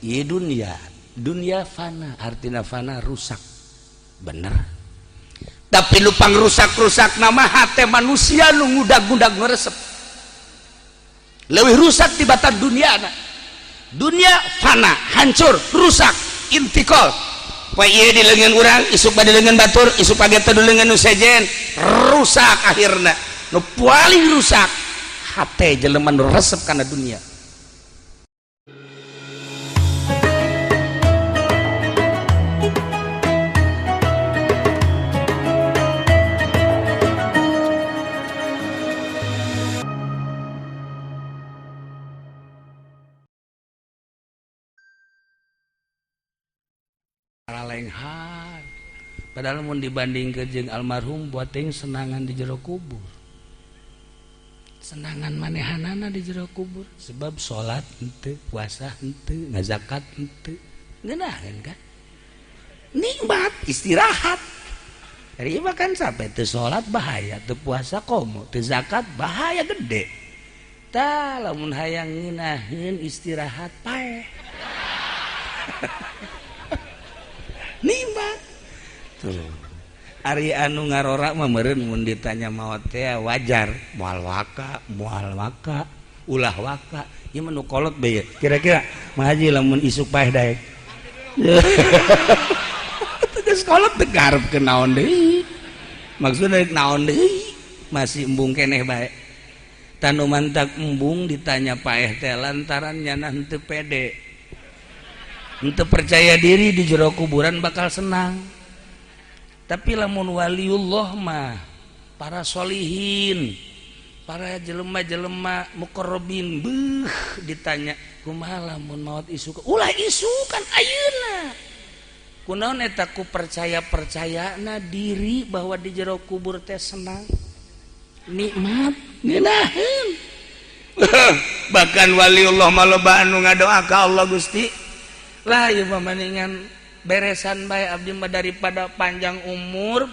Ieu dunia, dunia fana, artina fana rusak. Bener. Tapi lu pangrusak-rusak nama hate manusia nu ngudag-ngudag ngeresep. Leuwih rusak tibatan dunia na. Dunia fana, hancur, rusak, intikal. Poe ieu di leungeun urang, isuk di leungeun batur, isuk pagi teh di leungeun nu sejen, rusak akhirna. Nu paling rusak hate jelema nu resep kana dunia. Lenghan. Padahal mun dibandingkeun jeung almarhum buat ting senangan di jero kubur. Senangan manehanana di jero kubur sebab salat henteu, puasa henteu, ngazakat henteu. Ngeunaheun kan? Nikmat istirahat. Ari mah kan sampai teu salat bahaya, teu puasa komo, teu zakat bahaya gede. Tah lamun hayang ngeunaheun istirahat paeh. Nikmat tuh. Ari anu ngarora mah meureun mun ditanya maot teh wajar, moal waka, moal waka, ulah waka. Ieu mah nu kolot bae kira-kira Mang Haji lamun isuk paeh daek. Geus kolot teu garepkeun naon deui. Maksudna naon deui? Masih embung keneh bae. Tanu mantak embung ditanya paeh teh lantaran nyana henteu pede. Untuk percaya diri di jero kuburan bakal senang. Tapi lamun waliullah mah para solihin, para jelema-jelema muqarrabin, beuh ditanya kumaha lamun maot isuk, ulah isukan ayeuna. Kunaon eta ku percaya-percayana diri bahwa di jero kubur teh senang, nikmat, ngeunaheun. Bahkan waliullah mah loba anu ngadoa ka Allah, Gusti lah ieu mah mendingan beresan bae abdi mah daripada panjang umur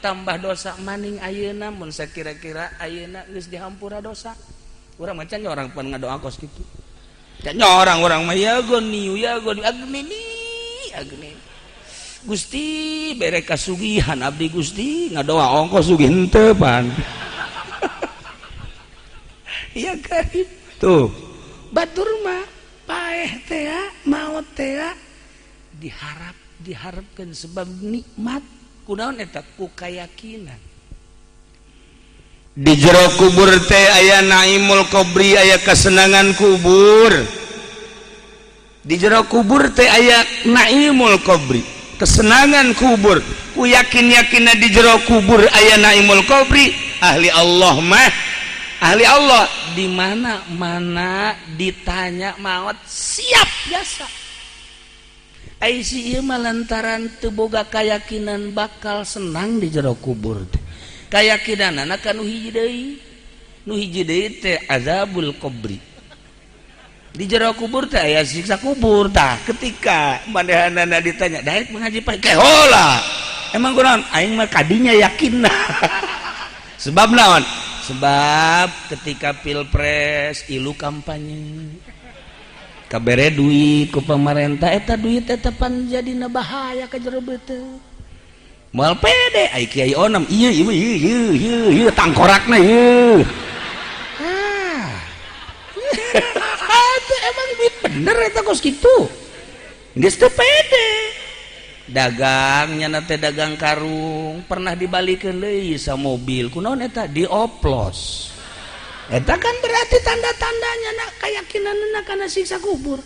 tambah dosa maning ayeuna mun sakira-kira ayeuna geus dihampura dosa. Urang mah can orang pan ngadoa kos kitu. Can orang-orang mah ya goni agni agni. Gusti bere kasugihan abdi Gusti ngadoa ongkos sugih henteu pan. Iya kan tuh batur mah paeh teh maot teh diharap diharapkan sebab nikmat kunaon eta ku kayakinan. Di jero kubur teh aya naimul qabri, aya kesenangan kubur. Di jero kubur teh aya naimul qabri, kesenangan kubur. Ku yakin-yakinna di jero kubur aya naimul qabri, ahli Allah mah ahli Allah di mana mana ditanya maot siap biasa. Ai si ieu mah lantaran teu boga kayakinan bakal senang di jero kubur teh. Kayakinanana ka nu hiji deui. Nu hiji deui teh azabul qabri. Di jero kubur teh aya siksa kubur tah. Ketika manehanana ditanya daek mengaji pae heula. Emang kunaon? Aing mah kadinya yakin. Sebab naon? Sebab ketika pilpres ilu kampanye kabere duit ku pemerintah, eta duit eta pan jadina bahaya ka jero beuteung. Moal pede ai kiai onem ieu ieu ieu ieu ieu tangkorakna ieu. Ah. Itu emang duit bener eta kos kitu. Geus teu pede. Dagangnya nate dagang karung pernah dibalikeun deui sa mobil kunaon eta dioplos. Eta kan berarti tanda-tandanya nak keyakinanna kana siksa kubur.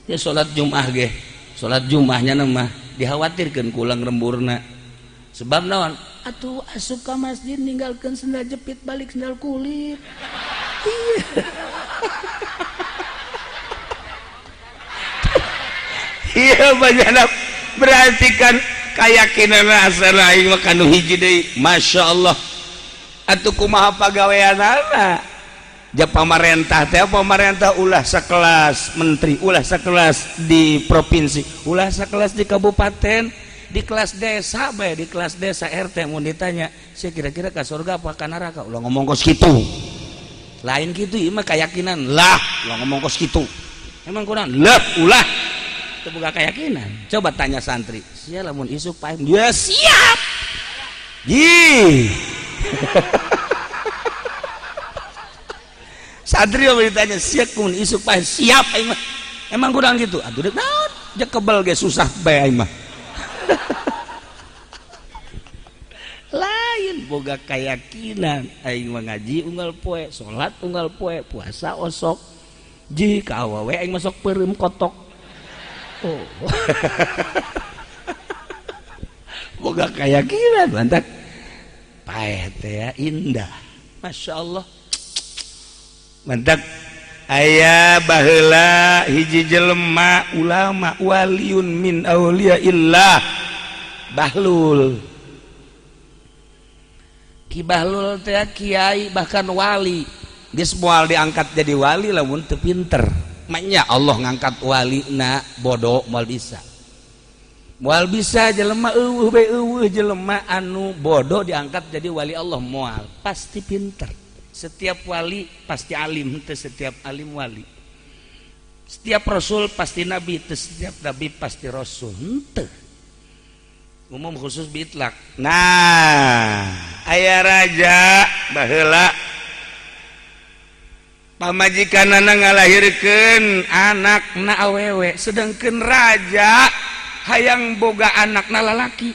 Ya salat Jumat ge, salat Jumatnya mah dikhawatirkeun kulang remburna. Sebab naon? Atuh asup ka masjid ninggalkeun sendal jepit balik sendal kulit. Iya banyak berarti kan keyakinan asal aing mah kanu hiji deui. Masya Allah atuh kumaha pagaweanana ja pamarentah teh, pamarentah ulah sakelas menteri, ulah sakelas di provinsi, ulah sakelas di kabupaten, di kelas desa bae, di kelas desa RT mun ditanya sia kira-kira ka surga apa ka neraka, ulah ngomong kos kitu. Lain kitu ieu mah keyakinan lah, ulah ngomong kos kitu. Emang kurang lah ulah. Teu boga keyakinan. Coba tanya santri, sia lamun isuk paeh, ya siap. Ih. Santri mah ditanya, sia mun isuk paeh, siap aing mah. Emang kurang gitu? Atuh deuk naon? Jeung kebel ge susah bae aing mah. Lain boga keyakinan aing mah ngaji unggal poe, salat unggal poe, puasa osok. Ji ka awewe aing masuk peureum kotok. Oh. Boga keyakinan mantak paeh teh indah. Masya Allah. Mantak aya baheula hiji jelema ulama waliun min auliyaillah Bahlul. Ki Bahlul teh kiai bahkan wali. Geus moal diangkat jadi wali lamun teu pinter. Maknya Allah ngangkat wali na bodoh moal bisa. Moal bisa jelema eueuh bae eueuh jelema anu bodoh diangkat jadi wali Allah moal, pasti pinter. Setiap wali pasti alim, teu setiap alim wali. Setiap rasul pasti nabi, teu setiap nabi pasti rasul. Henteu. Umum khusus bitlak. Nah, aya raja baheula pamajikanana ngalahirkeun anakna awewe, sedangkeun raja hayang boga anakna lalaki.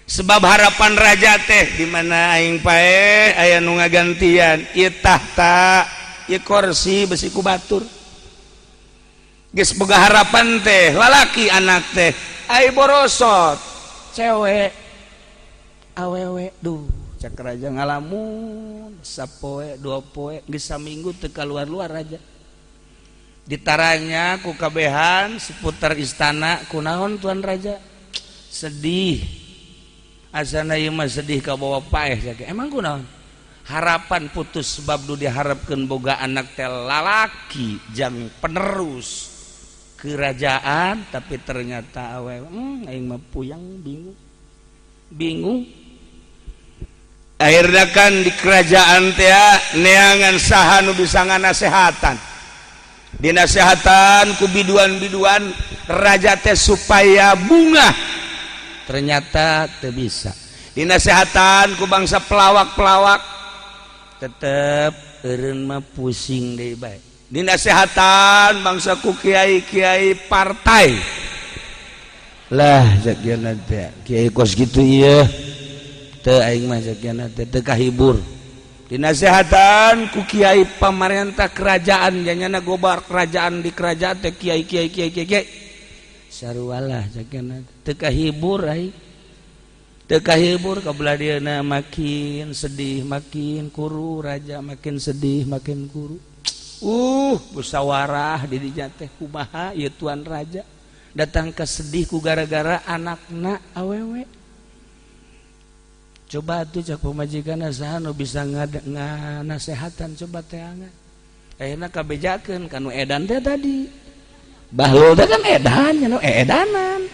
Sebab harapan raja teh di mana aing paeh aya nu ngagantian ieu tahta, ieu kursi besi ku batur. Geus boga harapan teh lalaki anak teh, ai borosot cewek awewe. Duh, cak raja ngalamun sapoe dua poe geus saminggu teu kaluar-luar raja. Ditaranya ku kabehan seputar istana, kunaon tuan raja? Sedih. Asana ieu mah sedih ka bawa paeh cak. Emang kunaon? Harapan putus sebab du diharapkeun boga anak teh lalaki jang penerus kerajaan, tapi ternyata awewe. Aing mah puyang bingung. Bingung. Akhirnya kan di kerajaan teh neangan saha nu bisa nganasehatan. Dinasehatan ku biduan-biduan raja teh supaya bunga, ternyata teu bisa. Dinasehatan ku bangsa pelawak-pelawak, tetep eureun mah pusing deui bae. Dinasehatan bangsa ku kiai-kiai partai lah, zakiana teh kiai kos kitu ieu teu aing mah zakiana teh teu kahibur. Dinasehatan ku kiai pamarentah kerajaan, janyana gobar kerajaan di kerajaan teh kiai kiai kiai kiai kiai sarualah zakiana teu kahibur aing, teu kahibur. Kabelah dieuna makin sedih makin kuru raja, makin sedih makin kuru. Musyawarah di dinya teh kumaha ieu tuan raja datang ke sedih ku gara-gara anakna awewe. Coba tuh cak pamajikan saha nu bisa nganasehatan, coba teangan. Ayeuna kabejakeun kanu edan teh tadi. Bahlul teh kan edan nya edanan.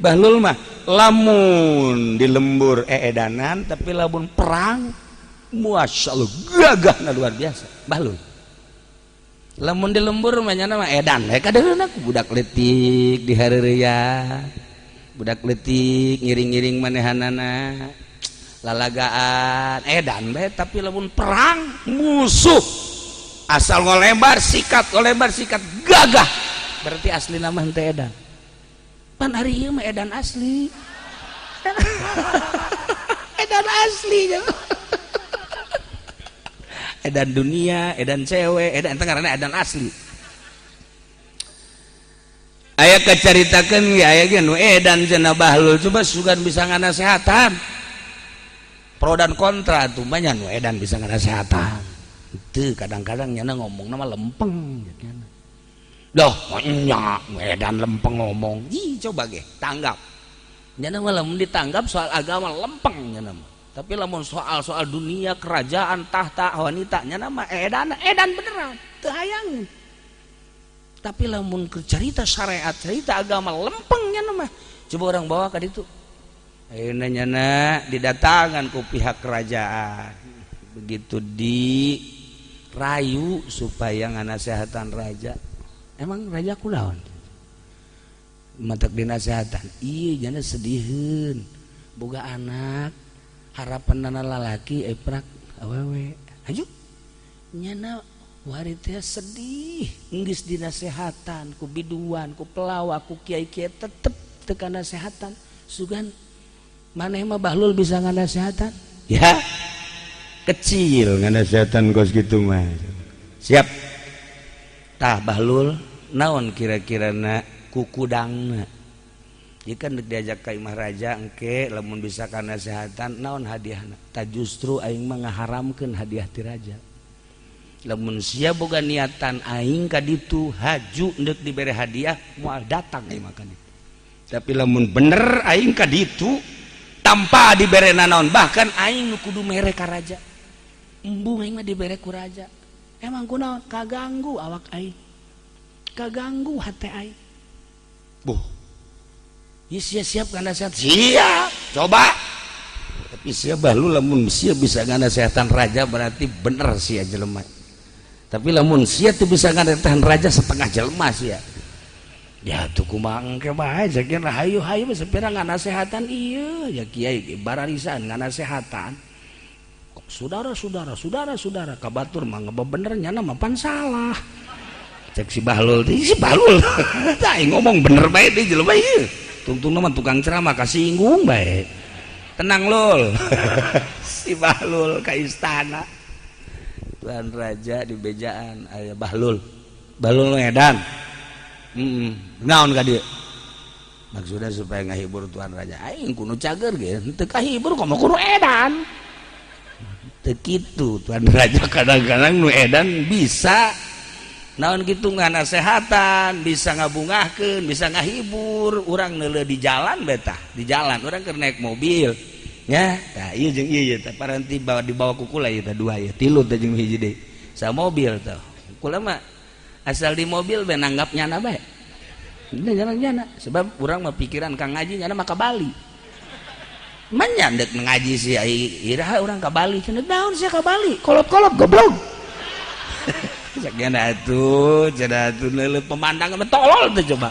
Bahlul mah lamun di lembur eedanan, tapi lamun perang masyaallah gagahna luar biasa. Bahlul. Lamun di lembur mah nya mah edan we kadeuna ku budak leutik di hareureya. Budak leutik ngiring-ngiring manehanana. Lalagaan edan bae, tapi lamun perang musuh asal ngolebar sikat, ngolebar sikat gagah, berarti asli nama henteu edan. Pan ari ieu mah edan asli. Edan asli. Edan dunia, edan cewek, edan teh ngaranna edan asli. Aya kacaritakeun ge aya ge nu edan cenah Bahlul, coba sugan bisa nganasehatan. Pro dan kontra tuh banyak nu edan bisa nganasehatan. Itu kadang-kadang nyana ngomong nama lempeng gitu. Loh, nya edan lempeng ngomong. Ih, coba ge tanggap. Nyana mah lamun ditanggap soal agama lempeng nyana mah. Tapi lamun soal-soal dunia, kerajaan, tahta, wanita nyana mah edan, edan beneran, teu hayang. Tapi lamun cerita syariat, cerita agama lempeng nyana mah. Coba orang bawa ka ditu. Ayeuna nyana didatangan ku pihak kerajaan. Begitu dirayu supaya nganasehatan raja. Emang raja kunaon? Matak dinasehatan ieu jana sediheun boga anak harapan nana lalaki eprak awewe aju nyana wari teh sedih geus dinasehatan ku biduan ku pelawak ku kiai-kiai tetep teu kanasehatan sugan maneh mah Bahlul bisa nganasehatan ya kecil nganasehatan kos kitu mah siap tah Bahlul naon kira-kira na kukudangna jika diajak ka imah raja engke lamun bisa kanasehatan naon hadiahna tah justru aing mah ngaharamkeun hadiah ti raja lamun sia boga niatan aing ka ditu haju deuk dibere hadiah moal datang aing mah ka ditu tapi lamun bener aing ka ditu tanpa dibere nanaon bahkan aing nu kudu mere ka raja embung aing mah dibere ku raja emang kunaon kaganggu awak aing kaganggu hate aing buh ieu sia siap nganasehat siap coba tapi sia Bahlul lamun sia bisa nganasehatan raja berarti bener sia jelema tapi lamun sia teu bisa nganasehatan raja setengah jelema sia ya tuh kumaha engke bae sakieu hayu-hayu sapira nganasehatan ieu ya kiai bararisan nganasehatan saudara-saudara saudara-saudara ka batur mah bener nyana mah pan salah cek si Bahlul si Bahlul tah ngomong bener bae di jelema ieu tungtungna mah tukang ceramah kasinggung bae tenang lul si Bahlul ka istana Tuan Raja di bejaan aya Bahlul Bahlul nu edan naon ka dieu maksudnya supaya ngahibur Tuan Raja aing kudu cager ge teu kahibur komo kudu edan teu kitu Tuan Raja kadang-kadang nu edan bisa naon kitu nganasehatan bisa ngabungahkeun bisa ngahibur urang neuleuh di jalan betah di jalan urang keur naik mobil nya tah ieu jeung ieu teh paranti bawa dibawa ku kula ieu teh dua ieu tilu teh jeung hiji deui sa mobil teh kula mah asal di mobil be nanggap nyana bae nyana nyana sebab urang mah pikiran kang ngaji nyana mah ka Bali menyandek ngaji si iraha urang ka Bali cenah naon sia ka Bali kolot-kolot goblok sakieu atuh cenah atuh neuleuh pemandangan mah tolol teh coba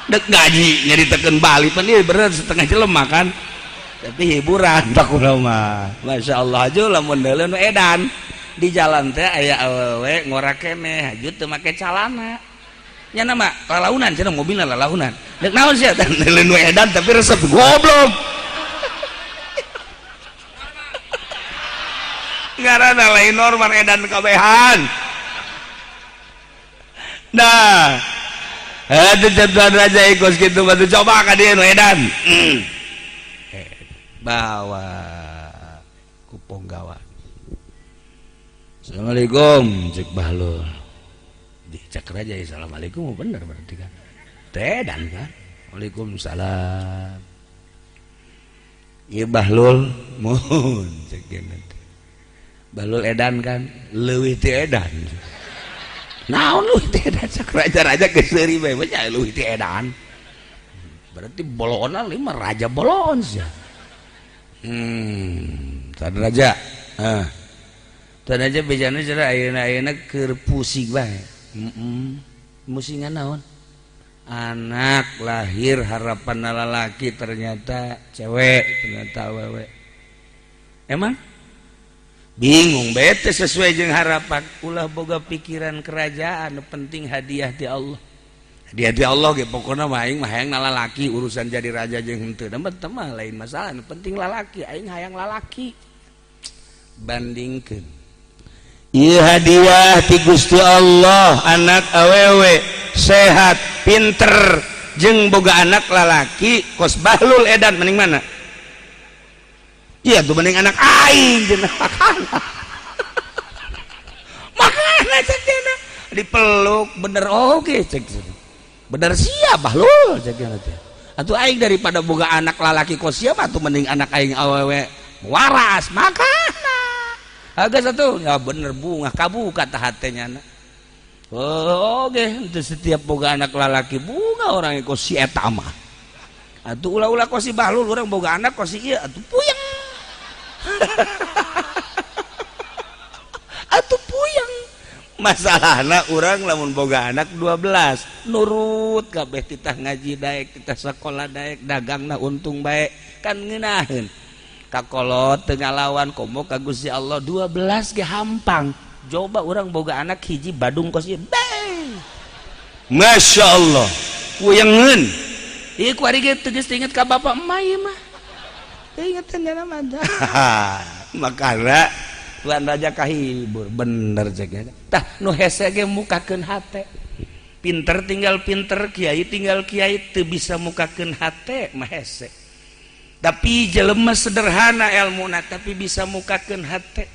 dek ngaji nyaritakeun Bali pan ieu bener setengah jelema kan tapi hiburan tak kula mah Masya Allah aja lamun neuleuh nu edan di jalan teh aya awewe ngora keneh haju teu make calana nyana mah lalaunan cenah mobilna lalaunan dek naon sia teh neuleuh nu edan tapi resep goblok ngaranna lain normal edan kabehan nah aduh tuan raja ikut gitu batu coba ka dieu nu edan bawa ku ponggawa Assalamualaikum cek Bahlul dicek raja ya assalamualaikum bener berarti kan edan kan waalaikumsalam ieu Bahlul mohon cek nanti Bahlul edan kan leuwih ti edan naon leuwih ti edan cek raja-raja geus seuri bae nya leuwih ti edan berarti bolona lima raja bolon sia tuan raja tuan raja bejana cara ayeuna-ayeuna keur pusing bae musingan naon anak lahir harapan lalaki ternyata cewek ternyata awewe emang bingung bete sesuai jeung harapan ulah boga pikiran kerajaan penting hadiah ti Allah hadiah ti Allah ge pokona mah aing mah hayang lalaki urusan jadi raja jeung henteu da mah lain masalah penting lalaki aing hayang lalaki bandingkeun ieu hadiah ti Gusti Allah anak awewe sehat pinter jeung boga anak lalaki kos Bahlul edan mending mana iya tuh mending anak aing cenah makana makana cek cenah dipeluk bener oge cek bener sia Bahlul cek cenah teh atuh aing daripada boga anak lalaki kos siapa atuh mending anak aing awewe waras makana agak satu ya bener bunga kabuka tah hatenya na oh oge henteu setiap boga anak lalaki bunga orang kos si eta mah atuh ulah-ulah kos si Bahlul urang boga anak kos si ieu atuh puyeng atuh puyeng Masalahna urang lamun boga anak 12 nurut kabeh, titah ngaji daek, titah sekolah daek, dagangna untung bae, kan ngeunaheun. Kakolot teu ngalawan, komo ka Gusti Allah. 12 ge hampang. Coba urang boga anak hiji badung kos ieu. Masya Allah, puyengeun. Ieu kuari ge teu geus inget ka bapak emak ieu mah. Teu inget teh mah. Makana Tuan Raja kahibur bener cek. Tah, nu hese ge mukakeun hate. Pinter tinggal pinter, kiai tinggal kiai, teu bisa mukakeun hate mah hese. Tapi jelema sederhana ilmuna tapi bisa mukakeun hate.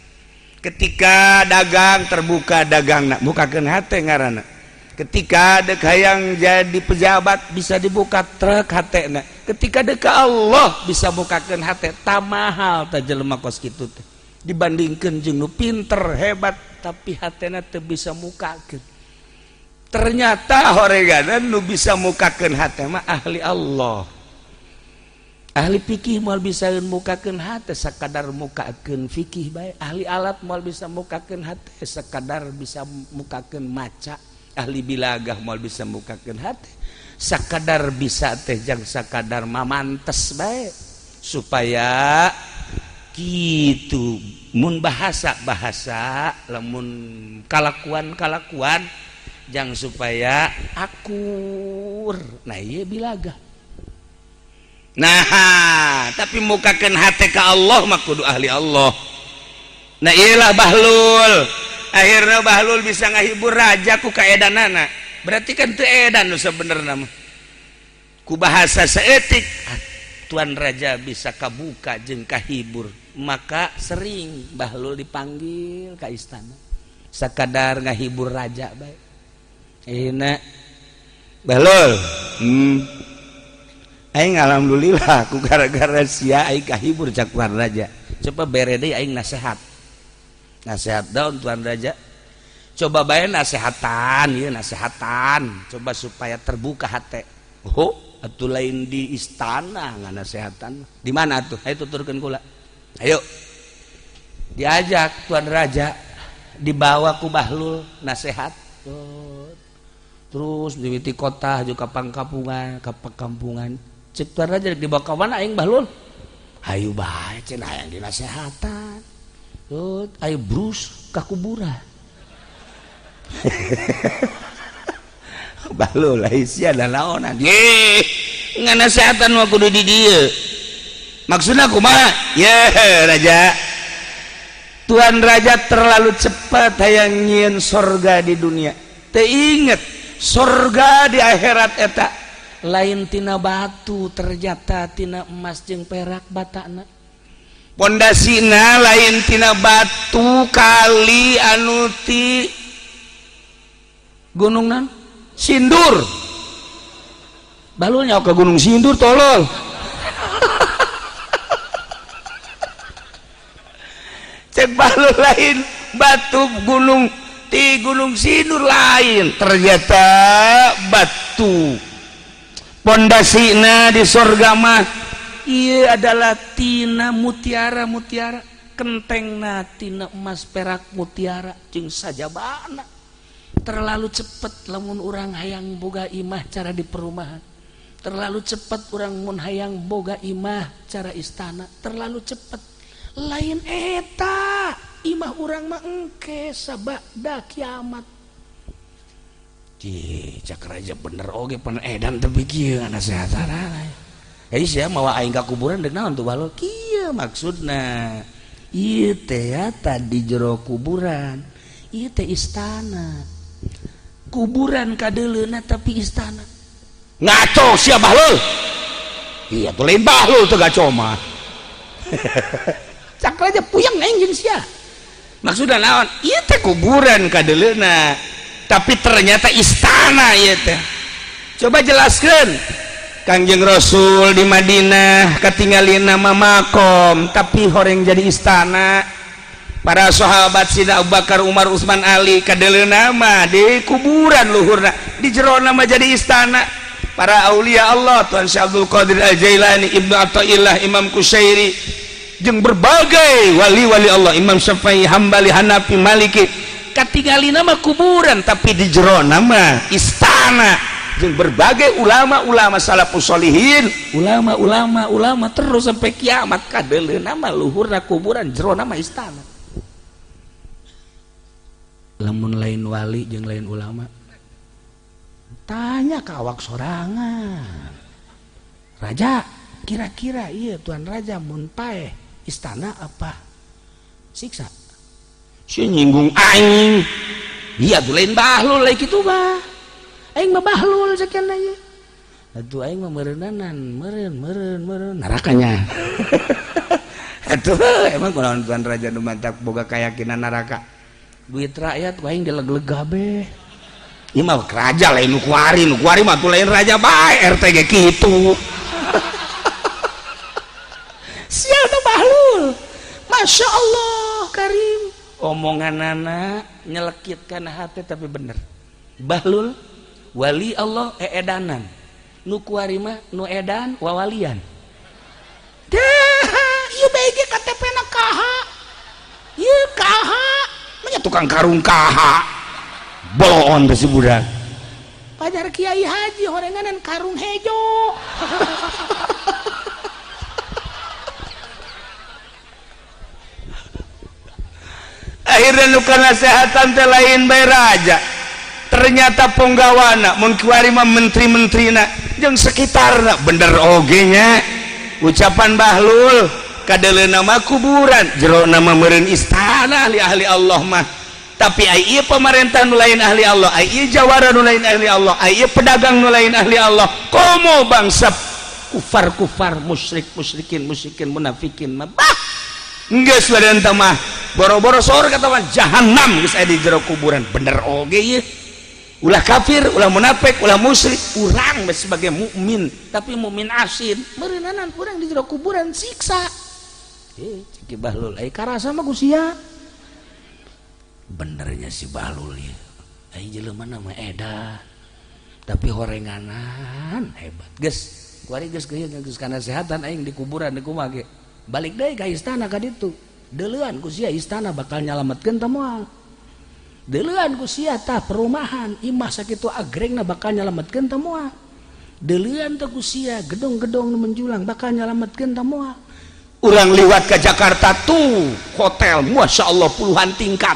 Ketika dagang terbuka dagangna, mukakeun hate ngaranna. Ketika dek hayang jadi pejabat bisa dibuka truk hatena. Ketika dek Allah bisa mukakeun hate, tak mahal tah jelema kos kitu teh dibandingkan jeung nu pinter hebat tapi hatena teu bisa mukakeun. Ternyata horeganan nu bisa mukakeun hate mah ahli Allah. Ahli fikih moal bisa mukakeun hate, sakadar mukakeun fikih bae. Ahli alat moal bisa mukakeun hate, sakadar bisa mukakeun maca. Ahli bilagah moal bisa mukakeun hate, sakadar bisa teh jang sakadar mamantes bae supaya gitu. Mun bahasa bahasa, lamun kalakuan kalakuan jang supaya akur. Nah, iya bilaga. Nah, tapi mukakeun hate ka Allah mah kudu ahli Allah. Nah, iyalah Bahlul. Akhirnya Bahlul bisa ngahibur raja ku kaedanana. Berarti kan teu edan nu sebenarnya mah. Ku bahasa seetik Tuan Raja bisa kabuka jeung kahibur, maka sering Bahlul dipanggil ke istana sakadar ngahibur raja bae. Enak Bahlul. Aing alhamdulillah ku gara-gara sia aing kahibur. Cak Tuan Raja, coba bere deui aing nasehat. Nasehat daun, Tuan Raja? Coba bae nasehatan ieu, nasehatan coba supaya terbuka hati. Oh, atuh lain di istana nganasehatan. Di mana tuh? Ayo tuturkeun kula. Ayo. Diajak Tuan Raja, dibawa ku Bahlul nasehat. Oh, terus di kota juga pangkampungan, ke perkampungan. Cek Tuan Raja, dibawa ke mana aing, Bahlul? Ayo bae cenah hayang dinasehatan. Tuh, ayo brus ka kuburan. Bahlul, ai sia naonan? Ye, nganasehatan mah kudu di dieu. Maksudna kumaha? Ye, raja. Tuan Raja terlalu cepat hayang nyieun sorga di dunia. Teu inget sorga di akhirat eta lain tina batu, ternyata tina emas jeung perak batana. Pondasina lain tina batu kali anu ti gunung nan Sindur. Balulnya ke Gunung Sindur, tolol. Cek Bahlul, lain batu gunung di Gunung Sindur, lain, ternyata batu pondasina di sorga mah iya adalah tina mutiara mutiara, kentengna tina emas perak mutiara jeung sajabana. Terlalu cepet lamun urang hayang boga imah cara di perumahan, terlalu cepet urang mun hayang boga imah cara istana, terlalu cepet. Lain eta imah urang mah, engke sabada kiamat. Cih, cak raja bener oge pan edan teu kieu nasehatan. Eh, sia mawa aing ka kuburan deuk naon tuh, Bahlul? Kieu maksudna, ieu teh ya tadi jero kuburan, ieu teh istana. Kuburan kadeuleuna tapi istana. Ngaco sia, Bahlul. Iya tuh lain Bahlul tuh gaco mah. Cak raja, puyeng aing jeung sia. Maksudna naon? Ieu teh kuburan kadeuleuna tapi ternyata istana ieu teh. Coba jelaskan. Kangjeng Rasul di Madinah ketinggalin nama makom tapi horeng jadi istana. Para sahabat Sina Abu Bakar, Umar, Utsman, Ali kadeuleuna mah di kuburan luhurna, di jero nama jadi istana. Para aulia Allah, Tuan Syekh Abdul Qadir Al-Jailani, Ibnu Athaillah, Imam Kusyairi jeung berbagai wali-wali Allah, Imam Syafi'i, Hambali, Hanafi, Maliki, Katingalina mah kuburan, tapi di jero nama istana jeung berbagai ulama-ulama salafus solihin, ulama-ulama ulama terus sampai kiamat. Kadeleuna mah luhurna kuburan, jero nama istana. Lamun lain wali jeung lain ulama, tanya ka awak sorangan. Raja, kira-kira iya tuan raja mun paeh istana apa siksa? Si nyinggung aing. Iya tuh lain Bahlul lain kitu mah. Aing mah Bahlul sekian aja. Atuh aing mah meureunnanan, meureun meureun meureun nerakanya. Atuh emang kunaon tuan raja nu mantak boga keyakinan neraka? Duit rakyat ku aing dileg-leg kabeh. Ieu mah raja lain nu kuari, nu kuari mah tuh lain raja bae, RT ge kitu. Sial tuh Bahlul. Masya Allah Karim. Omongan anak nyelekit kana hati tapi bener. Bahlul wali Allah eedanan. Nu kuari mah nu edan wawalian. Dah, ieu bae ge KTP na kaha. Ieu kaha. Manya tukang karung kaha. Boloon teh si budak. Pajar Kiai Haji horenganan karung hejo. Akhirnya nu nasehatan teh lain bae raja, ternyata ponggawana mun kiwari mah menteri-menterina jeung sekitarna. Bener oge nya ucapan Bahlul, kadeleuna mah kuburan, jero nama meureun istana ahli-ahli Allah mah. Tapi ai ieu pemerintah nu lain ahli Allah, ai ieu jawara nu lain ahli Allah, ai ieu pedagang nu lain ahli Allah, komo bangsa kufar-kufar, musyrik musyrikin musyrikin munafikin mah bah geus badan mah boro-boro sorga mah jahanam geus aya di jero kuburan. Bener oge ieu, ulah kafir, ulah munafik, ulah musyrik, urang sebagai mukmin tapi mukmin asin meureunanan urang di jero kuburan siksa. Cek Bahlul ai karasa mah ku sia. Benernya si Bahlul ya, ai jelema mah edan tapi horenganan hebat. Geus kuari geus geus kana sehatan aing di kuburan di kumaha ge balik deui ka istana ka ditu. Deuleuan ku sia istana bakal nyalametkeun teh moal. Deuleuan ku sia tah perumahan imah sakitu agrengna bakal nyalametkeun teh moal. Deuleuan teh ku sia gedong-gedong nu menjulang bakal nyalametkeun teh moal. Urang liwat ke Jakarta tuh hotel Masya Allah puluhan tingkat.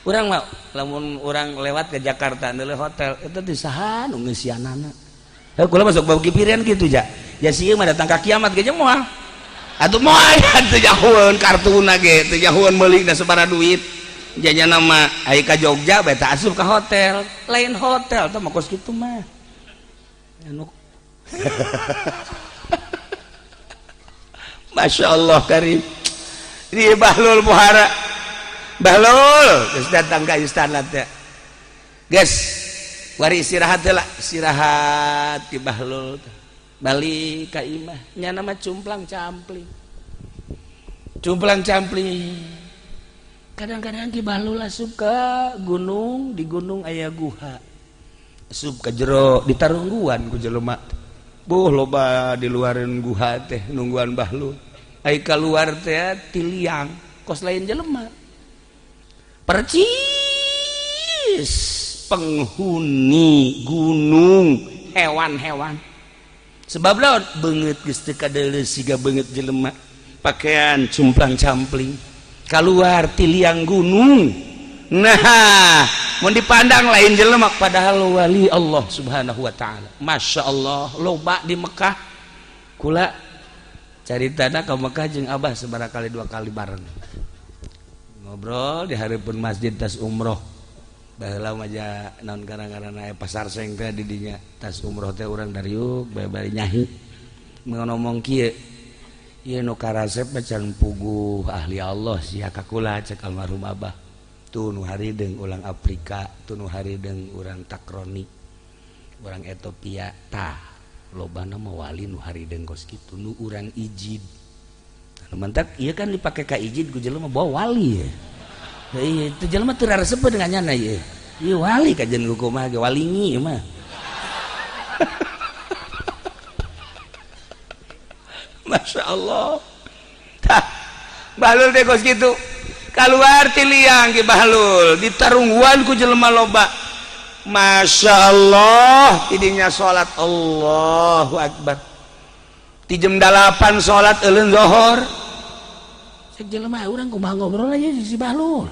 Urang mah lamun urang lewat ke Jakarta nilai hotel itu di saha nu ngeusianana. Heuh kula masuk bau kipirian kitu ja. Ya sieun mah datang ka kiamat ge moal. Atuh moal teu jahueun kartuna ge, teu jahueun meulina sabaraha duit. Jajana mah ai ka Jogja bae teh asup ka hotel. Lain hotel teh mah kos kitu mah. Anu Masya Allah Karim. Di Bahlul Muhara. Bahlul geus datang ka istana teh. Geus wari istirahat heula, istirahat di Bahlul teh. Balik ka imah, nya nama cumplang campling. Cumplang campling. Kadang-kadang Ki Bahlul asup ka gunung, di gunung aya guha. Asup ka jero ditarungguan ku jelema. Buh loba di luareun guha teh nungguan Bahlul. Ai kaluar teh tiliang, kos lain jelema. Percis penghuni gunung hewan-hewan. Sebab lawan beungeut geus teu kadeuleu siga beungeut jelema, pakaian cumplang campling keluar tiliang gunung. Nah, mun dipandang lain jelema padahal wali Allah Subhanahu wa taala. Masya Allah loba di Mekah. Kula caritana ka Mekah jeung Abah sabaraha kali, dua kali bareng ngobrol di hareupeun masjid tas umroh. Baheula mah ja naon karang-karana pasar seng teh di dinya tas umroh teh urang dariuk bae bari nyahi ngomong kieu, ieu nu karasep mah can puguh ahli Allah sia ka kula. Cek almarhum Abah tuh nu harideung urang Afrika tuh, nu harideung urang Takroni, urang Ethiopia tah lobana mah wali nu harideung kos kitu nu urang ijid. Mantak iya kan dipake ka ijid ku jelema bawa wali ya. Iya itu jelema teu raresep dengan nyana ieu. Ieu wali kajian ku kumaha ge walingi mah. Masya Allah. Tah, Bahlul teh kos kitu. Keluar ti liang Ki Bahlul ditarungguan ku jelema loba. Masya Allah, tidinya salat, Allahu Akbar. Di jam 8 salat, euleun zohor. Cek jelema urang, kumaha ngobrol aja si Bahlul.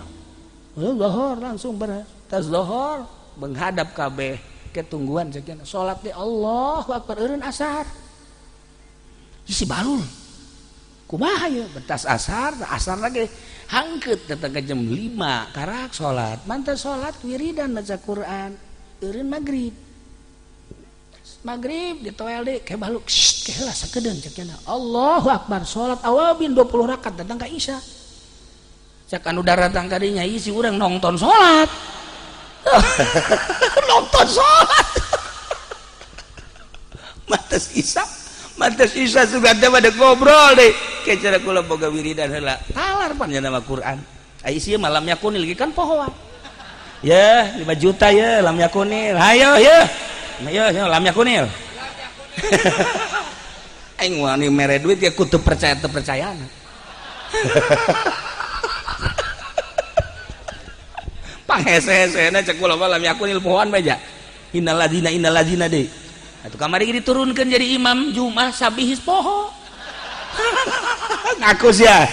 Zohor langsung beres. Tas zohor menghadap kabeh ketungguan sekian salat di, Allahu Akbar, eureun asar. Si Bahlul kumaha ya betas asar, asar lagi hangkeut datang ke jam 5 karak salat, mantas salat, wiridan baca Quran, eureun maghrib. Maghrib ditoel deui ke Bahlul, ke heula sakedeun cek. Allahu Akbar, salat awabin 20 rakaat, datang ka Isya. Cek anu datang kadinya, isi urang nonton salat, nonton salat. Matas Isya, matas Isya sudah teh pada ngobrol deh. Kayak cara kula boga wiridan heula talar pan nama Quran. Ai sia malam yakunil lagi kan pohoan ya, 5 juta ya lam yakunil. Hayo ya, ayo ya lam yakunil. Aing wani mere duit ya kudu percaya teu percayana. Panghese-hesena cek kula mah lam yakunil pohoan bae ja. Innalladzina, innalladzina deui. Atuh kamari diturunkan jadi imam Jumat sabihis poho. Ngaku sia.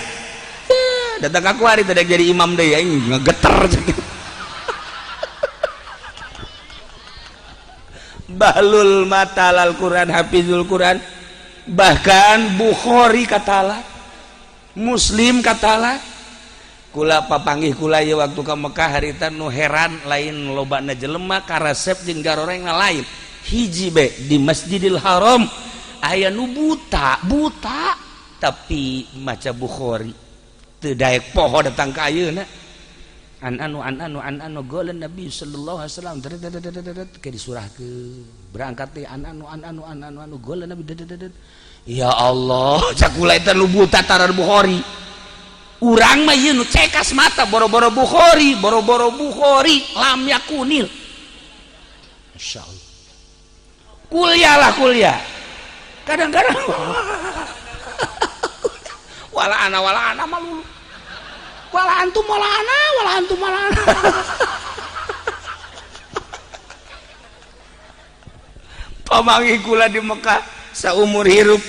Datang aku hari tadi jadi imam deh, aing ngegeter. Bahlul matalal Quran, hafizul Quran, bahkan Bukhari katala, Muslim katala. Kula papanggih kula ye waktu ka Mekah harita, nu heran lain lobana jelema karasep jeung garoreng lain, hiji be di Masjidil Haram aya nu buta buta tapi maca Bukhari teu daek poho. Datang ka ayeuna an anu an anu an anu golan Nabi sallallahu alaihi wasallam ke disurahkeun berangkat teh an anu an anu an anu anu golan Nabi. Ya Allah, cak kula, eta nu buta tarar Bukhari. Urang mah ieu nu cekas mata, boro-boro Bukhari, boro-boro Bukhari, lam yakunil. Masyaallah, kuliah lah kuliah. Kadang-kadang wala ana, wala ana malu, wala antum, wala ana, wala antum, wala ana. Pamanggih kula di Mekah, saumur hirup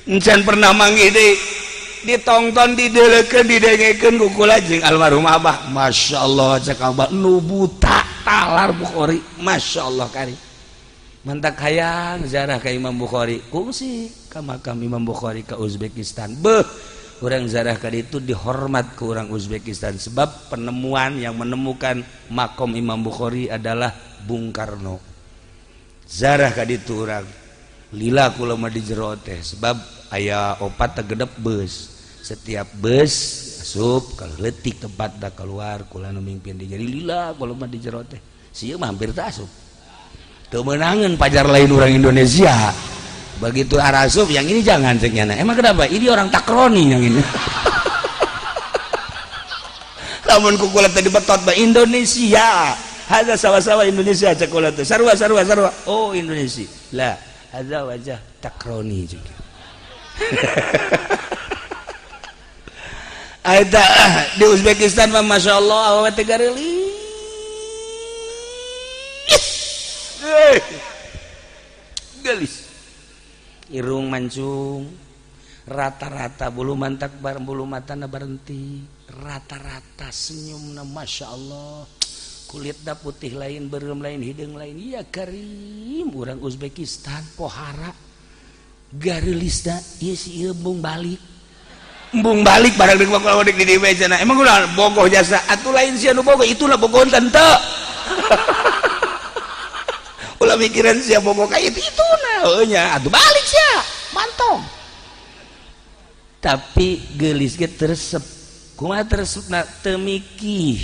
encan pernah manggih deui. Ditongton, didelekeun, didengekeun ku kula jeung almarhum Abah. Masya Allah, cek Abah, nu buta talar Bukhari. Masya Allah kari mantak hayang ziarah ka Imam Bukhari, kungsi ka makam Imam Bukhari ke Uzbekistan. Beuh, urang ziarah ka ditu dihormat ke orang Uzbekistan, sebab penemuan yang menemukan makom Imam Bukhari adalah Bung Karno. Ziarah ka ditu urang lila kula mah di jero teh, sebab aya opat tegedep bus. Setiap bus asup kalau letik tempat dah keluar kula nu mimpin di, jadi lila kula mah di jero teh. Sieun mah hampir tak asup, teu meunangeun pajar lain orang Indonesia. Begitu arasup, yang ini jangan ceknya. Emang kenapa? Ini orang takroni yang ini. Lamun ku kula tadi betot ba Indonesia hadza, sawa-sawa Indonesia cek kula teh, sarua sarua sarua. Oh, Indonesia lah, hadza wajah takroni juga. Aita di Uzbekistan mah Masya Allah, awewe teh gareulis. Gelis, irung mancung, rata-rata bulu mantak bar bulu matana berhenti rata-rata, senyumna Masya Allah, kulitna putih lain, berem lain, hidung lain. Ya karim, orang Uzbekistan pohara gareulisna ieu. Si ieu embung balik, embung balik barang deuk kalau di dieu cenah. Emang ulah bogoh jasa atuh lain sia nu bogoh, itulah bogoh tante. Ulah mikiran sia bogoh ka itu, itu nah heuh nya atuh balik sia mantong. Tapi geulis ge teresep. Kumaha teresepna? Teu mikih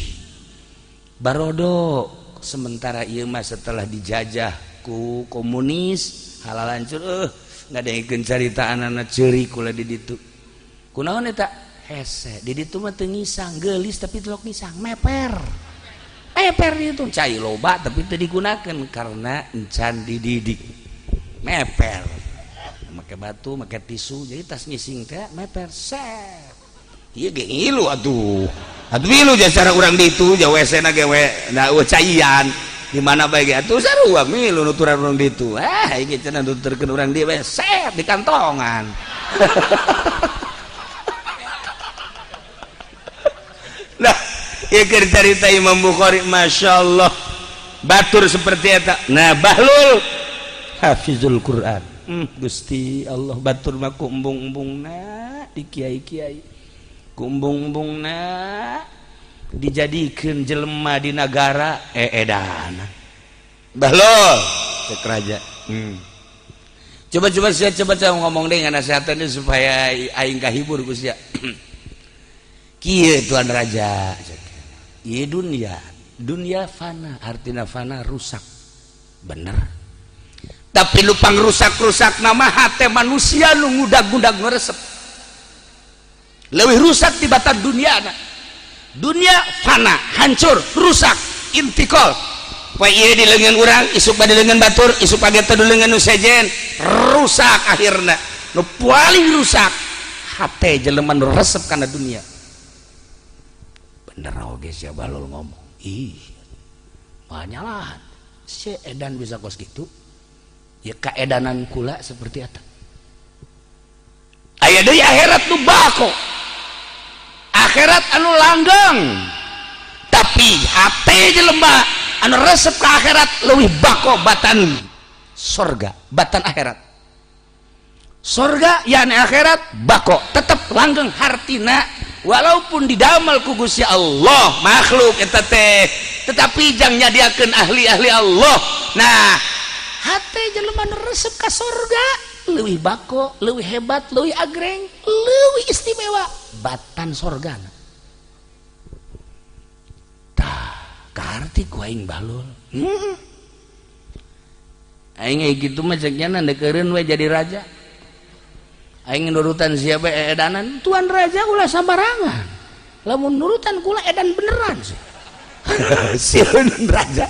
barodo. Sementara ieu mah setelah dijajah ku komunis halal hancur. Ngadengekeun carita anak ceurik kula di ditu. Kunaon eta hese di ditu mah? Teu ngisang, geulis tapi telok ngisang, meper meper itu cai loba tapi teu digunakeun karena encan dididik. Meper make batu, make tisu, jadi tas ngising teh meper set. Ieu ge ngilu atuh. Atuh milu cara urang ditu ja WC na ge we da eueuh caian. Di mana bae ge atuh sarua milu nuturan urang ditu. Ah, ieu cenah nuturkeun urang dieu we set di kantongan. Nah, ieu keur carita Imam Bukhari, Masya Allah. Batur seperti eta. Nah, Bahlul hafizul Quran. Gusti Allah, batur mah ku embung-embungna di kiai-kiai. Ku embung-embungna dijadikeun jelema di nagara eedana. Bahlul cek raja. Coba-coba sia, coba-coba ngomong deh ngasihatan supaya aing kahibur ku sia. Kieu tuan raja. Ieu dunia, dunia fana, artina fana rusak. Bener. Tapi lupang rusak-rusak nama hate manusia nu ngudag-ngudag resep. Leuwih rusak tibatan dunia na. Dunia fana, hancur, rusak, intikal. Poe ieu di leungeun urang, isuk di leungeun batur, isuk pagi teh di leungeun nu sejen, rusak akhirna. Nu paling rusak hate jelema nu resep kana dunia. Bener oge sia Bahlul ngomong. Ih, manyalahan. Si edan bisa kos gitu. Ya keedanan kula seperti eta. Aya deui akhirat nu bako. Akhirat anu langgeng. Tapi hate jelema anu resep ke akhirat leuwih bako batan sorga, batan akhirat. Sorga yani akhirat bako tetep langgeng hartina walaupun didamel ku Gusti Allah makhluk eta teh, tetapi jang nyadiakeun ahli-ahli Allah. Nah, hate jelema nu resep ka sorga leuwih bako, leuwih hebat, leuwih agreng, leuwih istimewa batan sorga. Tah, kaharti ku aing Bahlul. Aing gitu mah cek nya deukeureuan we jadi raja. Aing nurutan siapa edanan tuan raja ulah sambarangan. Lamun nurutan kula edan beneran sih. Sieun raja.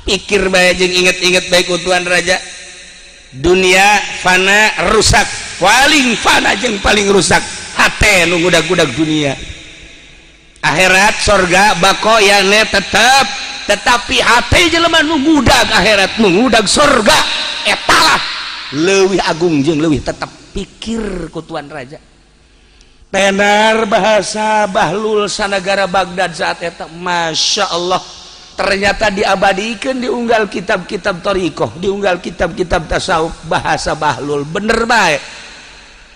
Pikir bae jeung inget-inget bae ku tuan raja. Dunia fana rusak, paling fana jeung paling rusak hate nu ngudag-ngudag dunia. Akhirat sorga bako yane tetep, tetapi hate jelema nu ngudag akhirat, nu ngudag sorga etalah leuwih agung jeung leuwih tetep. Pikir ku tuan raja. Tenar bahasa Bahlul sanagara Baghdad saat eta, Masya Allah, ternyata diabadikan diunggal kitab-kitab thoriqoh, diunggal kitab-kitab tasawuf bahasa Bahlul bener baik.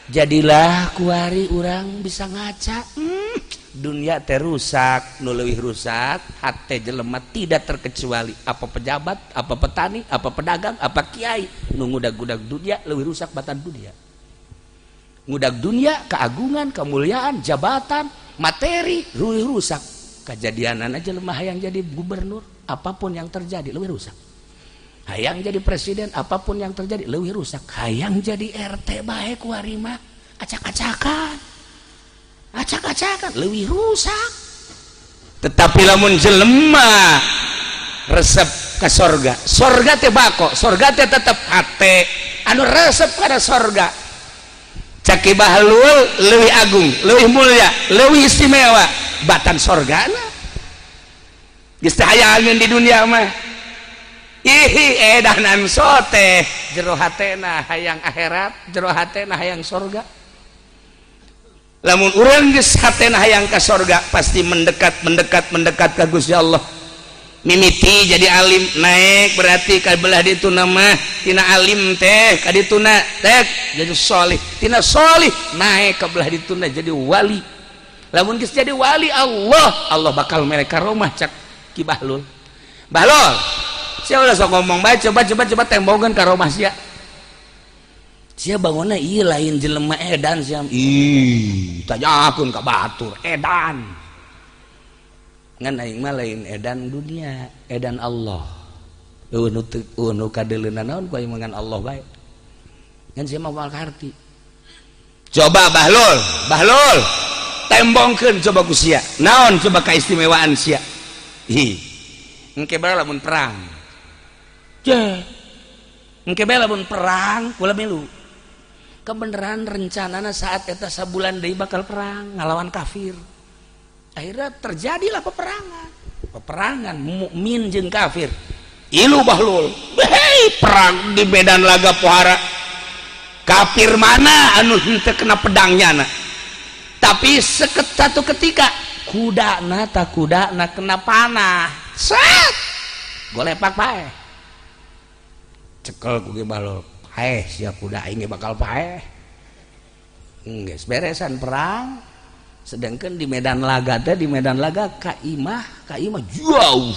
Jadilah kuari urang bisa ngaca, dunia teh rusak, nu leuwih rusak hate jelema tidak terkecuali apa pejabat, apa petani, apa pedagang, apa kiai nu ngudag-ngudag dunia leuwih rusak batan dunia. Ngudag dunia, keagungan, kemuliaan, jabatan, materi leuwih rusak. Kejadianan aja lemah hayang jadi gubernur, apapun yang terjadi leuwih rusak. Hayang jadi presiden, apapun yang terjadi leuwih rusak. Hayang jadi RT bae kuari mah acak-acakan. Acak-acakan leuwih rusak. Tetapi lamun jelema resep ke sorga, sorga teh bako, sorga teh tetep hate anu resep kana sorga. Caki Bahlul leuwih agung, leuwih mulia, leuwih istimewa batan sorgana. Geus teh hayangeun di dunia mah. Ih, edanan sote jero hatena hayang akhirat, jero hatena hayang sorga. Lamun urang geus hatena hayang ka sorga pasti mendekat, mendekat, mendekat ka Gusti Allah. Mimiti jadi alim naik berarti ka belah ditu nama tina alim teh ka dituna teh jadi solih, tina solih naik ka belah dituna jadi wali. Lamun geus jadi wali Allah, Allah bakal mere karomah cak Ki Bahlul. Bahlul, sia ulah sok ngomong bae, coba coba coba tembongan karomah sia. Sia bangunna ieu lain jelema edan sia. Ih, tanyakeun ka batur edan. Ngan aing mah lain edan dunia, edan Allah. Eueuh nu teu eueuh nu kadeuleuna naon ku aing mah ngan Allah bae. Ngan sia mah moal kaharti. Coba Bahlul, Bahlul, tembongkeun coba ku sia. Naon coba kaistimewaan sia? Ih, engke bae lamun perang. Je. Engke bae lamun perang kula milu. Kebenaran rencanana saat eta sabulan deui bakal perang ngalawan kafir. Akhirnya terjadilah peperangan. Peperangan mukmin jeung kafir. Ilu Bahlul. Hei, perang di medan laga pohara. Kafir mana anu henteu kena pedangnya na. Tapi satu ketika kudana tak kudana kena panah. Set. Golepak paeh. Cekel ku ge Bahlul. Paeh sia kuda aing bakal paeh. Geus beresan perang. Sedangkan di medan laga teh, di medan laga ka imah jauh.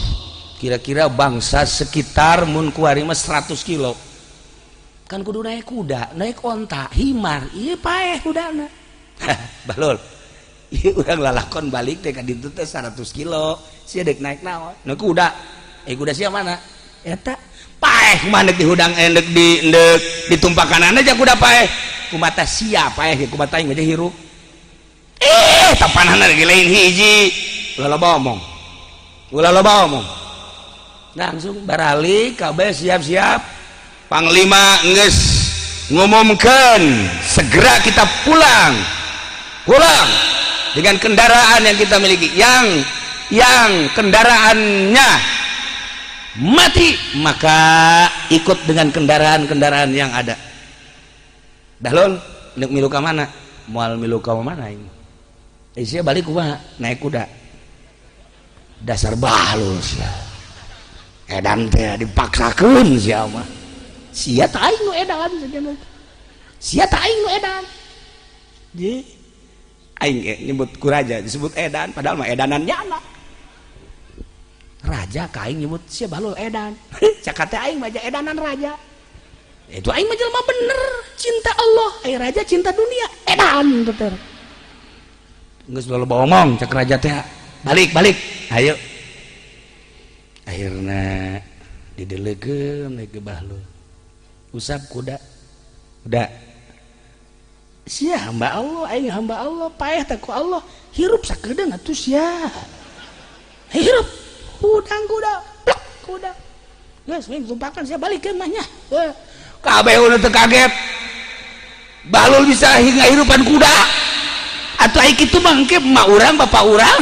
Kira-kira bangsa sekitar mun kuari mah 100 kilo. Kan kudu naik kuda, naik onta, himar, ieu paeh kudana. Bahlul. Ieu urang lalakon balik teh ka ditu teh 100 kilo. Sia deuk naik naon? Naik kuda. Eh kuda sia mana? Eta paeh kumaha deuk dihudang deuk di deuk ditumpakan aja kuda paeh. Kumata sia paeh kumata aing mah hirup. Tapanahna lagi lain hiji. Ulah loba omong. Ulah loba omong. Langsung baralik kabeh siap-siap. Panglima geus ngumumkeun segera kita pulang. Pulang dengan kendaraan yang kita miliki. Yang kendaraannya mati maka ikut dengan kendaraan-kendaraan yang ada. Bahlul nek milu ka mana? Moal milu ka mana ini? Sia balik kumaha? Naik kuda. Dasar Bahlul sia. Edan teh dipaksakeun sia mah. Sia tah aing nu edan cenah. Sia tah aing nu edan. Ye. Aing nyebut ku raja disebut edan padahal mah edanan nyana. Raja ka aing nyebut sia Bahlul edan. Cak teh aing mah edanan raja. Itu aing mah jelema bener, cinta Allah, ai raja cinta dunia, edan teh. Geus loba omong cek raja teh. Balik, balik. Ayo. Akhirna didelegeun we ke Bahlul. Usap kuda. Kuda. Sia hamba Allah, aing hamba Allah, paeh teh ku Allah. Hirup sakedeung atuh sia. Hirup. Hudang kuda, plek kuda. Geus we tumpakan sia balik ke mah nya. Kabeh udah teu kaget. Bahlul bisa hingga hirupan kuda. Atau aing kitu mah engke emak urang, bapak urang.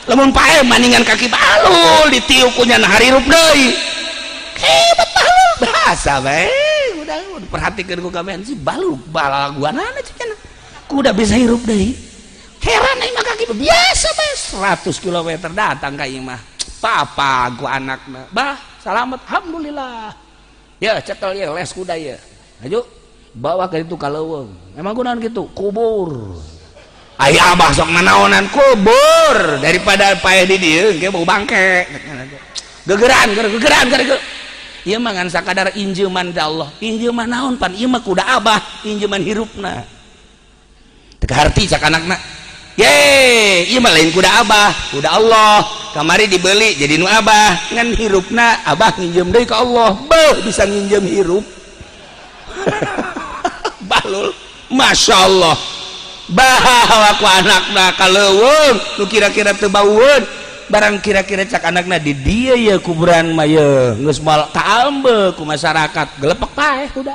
Lamun paeh maningan kaki Bahlul ditiup ku nya harirup deui. Hebat Bahlul. Bahasa bae udah diperhatikeun ku kabehan si Bahlul balaguanana cenah. Kuda bisa hirup deui. Heran aing mah kaki biasa bae 100 km datang ka ieu mah. Papa ku anakna. Bah, selamat alhamdulillah. Ya cekel ya les kuda ya. Ayo bawa ke itu ka leuweung. Emang kunaon kitu? Kubur. Ai abah sok nanaonan kubur daripada paeh di dieu engke bau bangke. Gegeran, gegeran, gegeran. Ieu mah ngan sakadar injeuman ti Allah. Injeuman naon pan ieu mah kuda abah, injeuman hirupna. Teu kaharti cak anakna. Ye, ieu mah lain kuda abah, kuda Allah. Kamari dibeli jadi nu abah, ngan hirupna abah nginjem deui ka Allah. Beuh bisa nginjem hirup. Bahlul, Masya Allah. Bawa ku anakna ka leuweung nu kira-kira teu baueun. Barang kira-kira cak anakna di dieu ye kuburan mah ye geus moal kaambe ku masyarakat gelepek paeh kuda.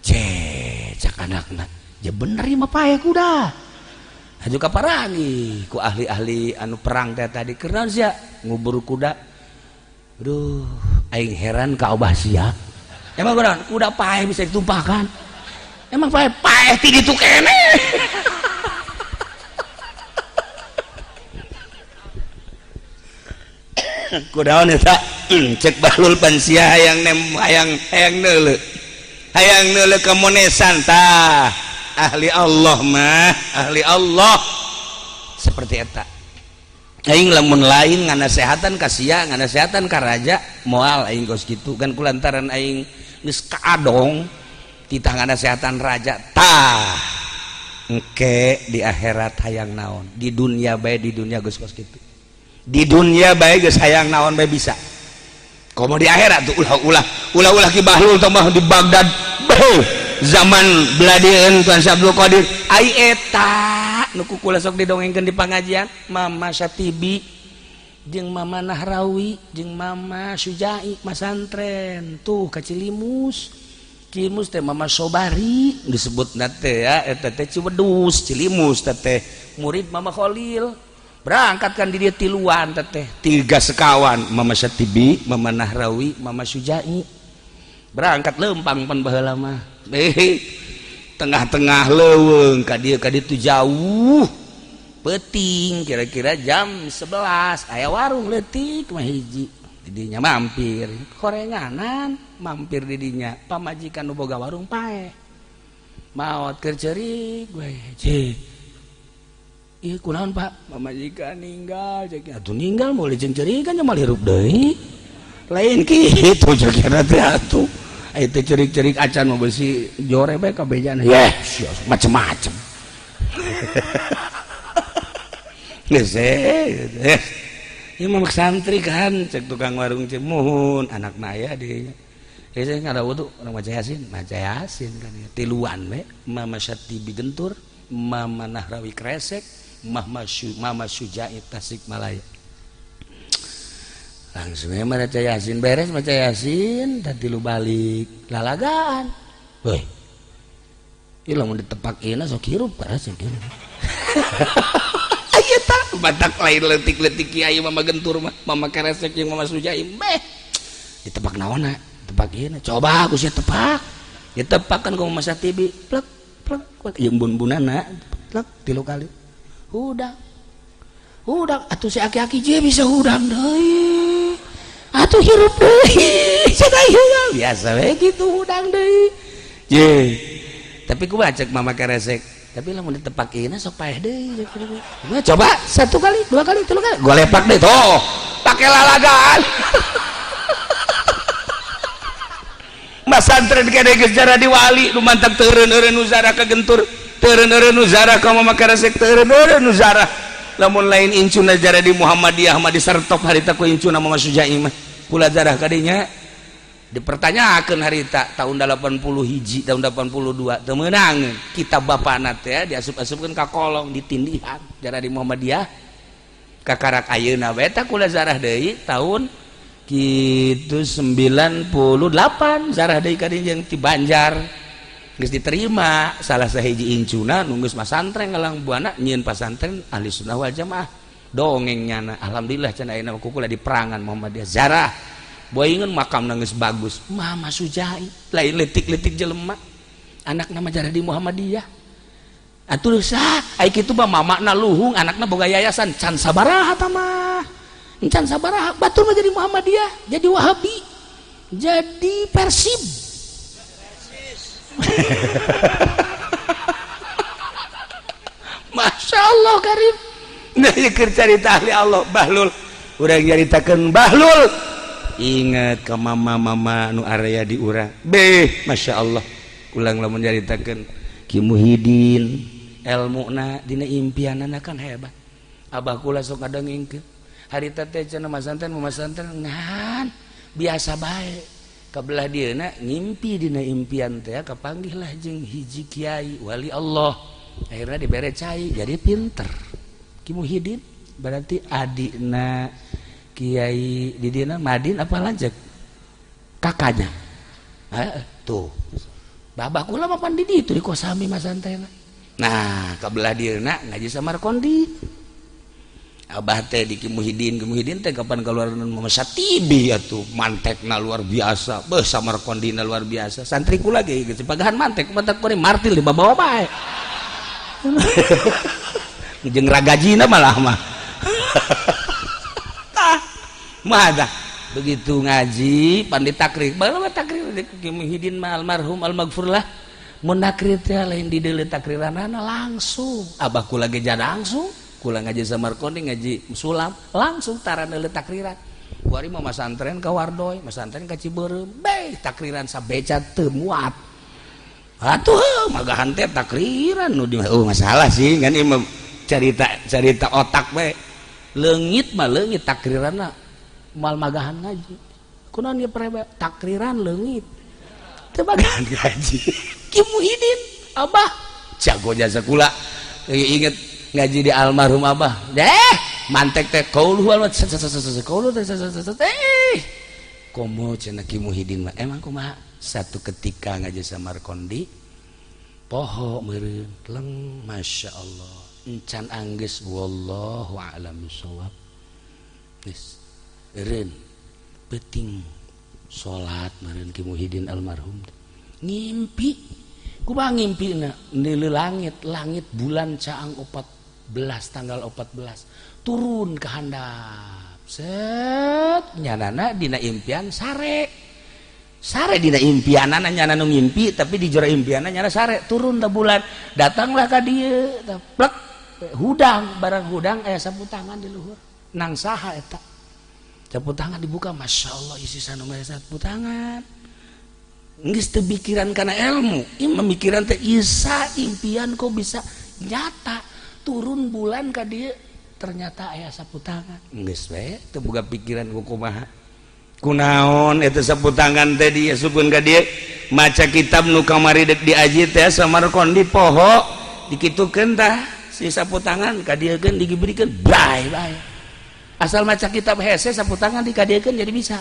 Ce cak anakna, ya bener ieu mah paeh kuda. Haju kaparangi ku ahli-ahli anu perang teh tadi keur naon sia ngubur kuda. Aduh, aing heran ka abah sia. Emang kunaon kuda paeh bisa ditumpahkan? Emang paeh paeh ti ditu keneh. Kudaon eta cek Bahlul pan sia hayang nem hayang hayang neuleu. Hayang neuleu ka monesan tah. Ahli Allah mah, ahli Allah. Seperti eta. Aing lamun lain nganasehatan ka sia, nganasehatan ka raja, moal aing kos kitu kan kulantaran aing geus kaadong titah nganasehatan raja tah. Engke di akhirat hayang naon, di dunia bae di dunia geus kos kitu. Di dunia bae geus hayang naon bae bisa. Komo di akhirat tuh ulah-ulah, ulah-ulah Ki Bahlul tambah di Baghdad. Beuh, zaman beladieun Tuan Syekh Abdul Qadir. Ai eta nu ku kula sok didongengkeun di pangajian, Mama Satibi jeung Mama Nahrawi jeung Mama Sujai masantren tuh ka Cilimus. Cimus teh Mama Sobari disebut teh ya, eta teh Ciwedus, Cilimus teh murid Mama Khalil. Berangkat kan di dia tiluan teh, tiga sekawan, Mama Syatibi, Mama Nahrawi, Mama Sujai. Berangkat lempang pan baheula mah. Tengah-tengah leuweung ka dieu ka ditu jauh. Peuting kira-kira jam 11 aya warung leutik mah hiji. Didinya mampir, korenganan mampir didinya, pamajikan nu boga warung paeh. Maot keur ceurik we, je. Ieu kunaon Pak? Pamajikan ninggal cek. Atuh ninggal moal jeung ceurikan moal hirup deui. Lain kitu cek teh atuh. Aya teh ceurik-ceurik acan mah beusi jore bae kabejana. Yeh, macem-macem. Geus eh. Ieu mah santri kan cek tukang warung cek muhun anakna aya di saya ngada wudu urang maca Yasin kan ya. Tiluan we Mama Syatibi Gentur, Mama Nahrawi Kresek, Mama Sujai Tasikmalaya. Langsung we maca Yasin beres maca Yasin dan tilu balik lalagaan. Woi. Ieu lamun ditepak ieu sok hirup karas kieu. Aya tah batak lain leutik-leutik kiai Mama Gentur mah, Mama Kresek jeung Mama Sujai meh. Ditepak naonna? Tepak ieu coba aku sia tepak. Ditepak kan ku Mama Syatibi, plek plek plek jeung bun-bunana plek tilu kali. Hudang. Hudang atuh si aki-aki je bisa hudang deui. Atuh hirup deui. Cenah hirup biasa we kitu hudang deui. Je. Tapi kumaha cek Mama Kresek? Tapi lamun ditepak ieu sok paeh deui. Coba satu kali, dua kali, tilu kali. Gua lepak deh tuh. Pake lalagaan. Masantren kene geus jadi wali nu mantap teureun-eureun nu zarah ka Gentur, teureun-eureun nu zarah ka Mama Kresek, teureun-eureun nu zarah. Lamun lain incuna jarah di Muhammadiyah mah disertop harita ku incuna Mama Sujai mah. Kula zarah kadinya dipertanyakeun harita tahun 80 hiji, tahun 82 teu meunang. Kitab bapana teh diasup-asupkeun ka kolong ditindihan jarah di Muhammadiyah. Kakarak ayeuna we tah kula zarah deui tahun kitu 98 zarah deui ka dieu jeung ti Banjar. Geus diterima salah sahiji incuna nu geus masantren ngalang buana nyieun pasantren ahli sunnah wal jamaah. Dongeng nyana alhamdulillah cenah ayeuna mah kukula di perangan Muhammadiyah zarah. Boingan makam geus bagus. Mama Sujai lain leutik-leutik jelema. Anakna mah jarah di Muhammadiyah. Atuh sah ai kitu mah mamakna luhung anakna boga yayasan can sabaraha tah mah. Can sabaraha batur mah jadi Muhammadiyah, jadi Wahabi, jadi Persib. Masya Allah karim. Nah ieu keur carita ahli Allah Bahlul. Urang nyaritakeun Bahlul. Ingat ke mama-mama nu area di urang. Beh, Masya Allah. Ulang lamun nyaritakeun Ki Muhidin elmuna dina impianana kan hebat. Abah kula sok ngadengengkeun. Harita teh cenah masantren ngan biasa bae. Kabelah dieuna ngimpi dina impian teh kapanggihlah jeung hiji kiai wali Allah. Akhirna dibere cai jadi pinter. Ki Muhidin berarti adikna Kiai di dina Madin apa lanjut kakaknya tuh babah kula mah pan di ditu di kosami masantren. Nah kabelah dieuna ngaji Samarkondi abah teh di Ki Muhidin, Ki Muhidin teh kapan keluar Mama Syatibi atuh mantekna luar biasa, beuh Samarkondina luar biasa. Santri kula ge geus pagahan mantek mantek kuring martil dibawa bae. Jeung ragajina malah mah. Mah begitu ngaji pan ditakrir bae takrir Ki Muhidin mah almarhum almaghfurlah mun nakrir teh lain di deuleu takriranana langsung abah kula ge langsung kula ngaji Samarkondi ngaji sulam langsung tara deuleu takriran kuari mah masantren ka Wardoy masantren ka Cibeureum beh takriran sabeca teu muat atuh magahan teh takriran nu di oh masalah sih kan ieu carita otak bae leungit mah leungit takriranna mal magahan ngaji kunaon ieu prebe takriran leungit teu magahan ngaji Ki Muhidin abah jago jasa kula inget ngaji di almarhum abah deh mantek teh qauluhu qaulu eh komo cenah Ki Muhidin mah emang kumaha Satu ketika ngaji Samarkondi poho meureun leng, Masya Allah, encan anggeus, wallahu a'lam bishawab. Geus eureun peuting salat meureun Ki Muhyiddin almarhum ngimpi. Kumaha ngimpina? Ndeuleu langit, langit bulan caang 14, tanggal 14 turun ke handap, set, nyanana dina impian sare, sare dina impianana. Nyana nu ngimpi, tapi di jero impianna nyana sare turun ke bulan, datanglah ka dieu, plek, hudang. Barang hudang aya sapu tangan di luhur. Nang saha eta sapu tangan? Dibuka, Masya Allah, isi sanu sapu tangan. Geus teu pikiran kana ilmu, ieu memikiran teh isa impian kok bisa nyata, turun bulan ka dieu, ternyata aya sapu tangan. Geus we teu boga pikiran ku kumaha, kunaon eta sapu tangan teh diasupkeun ka dieu. Maca kitab nu kamari dek diaji teh Samarkondi poho, dikitukeun tah si sapu tangan ka dieu, diberikan bae bae. Asal maca kitab hese, sapu tangan dikadiekeun jadi bisa.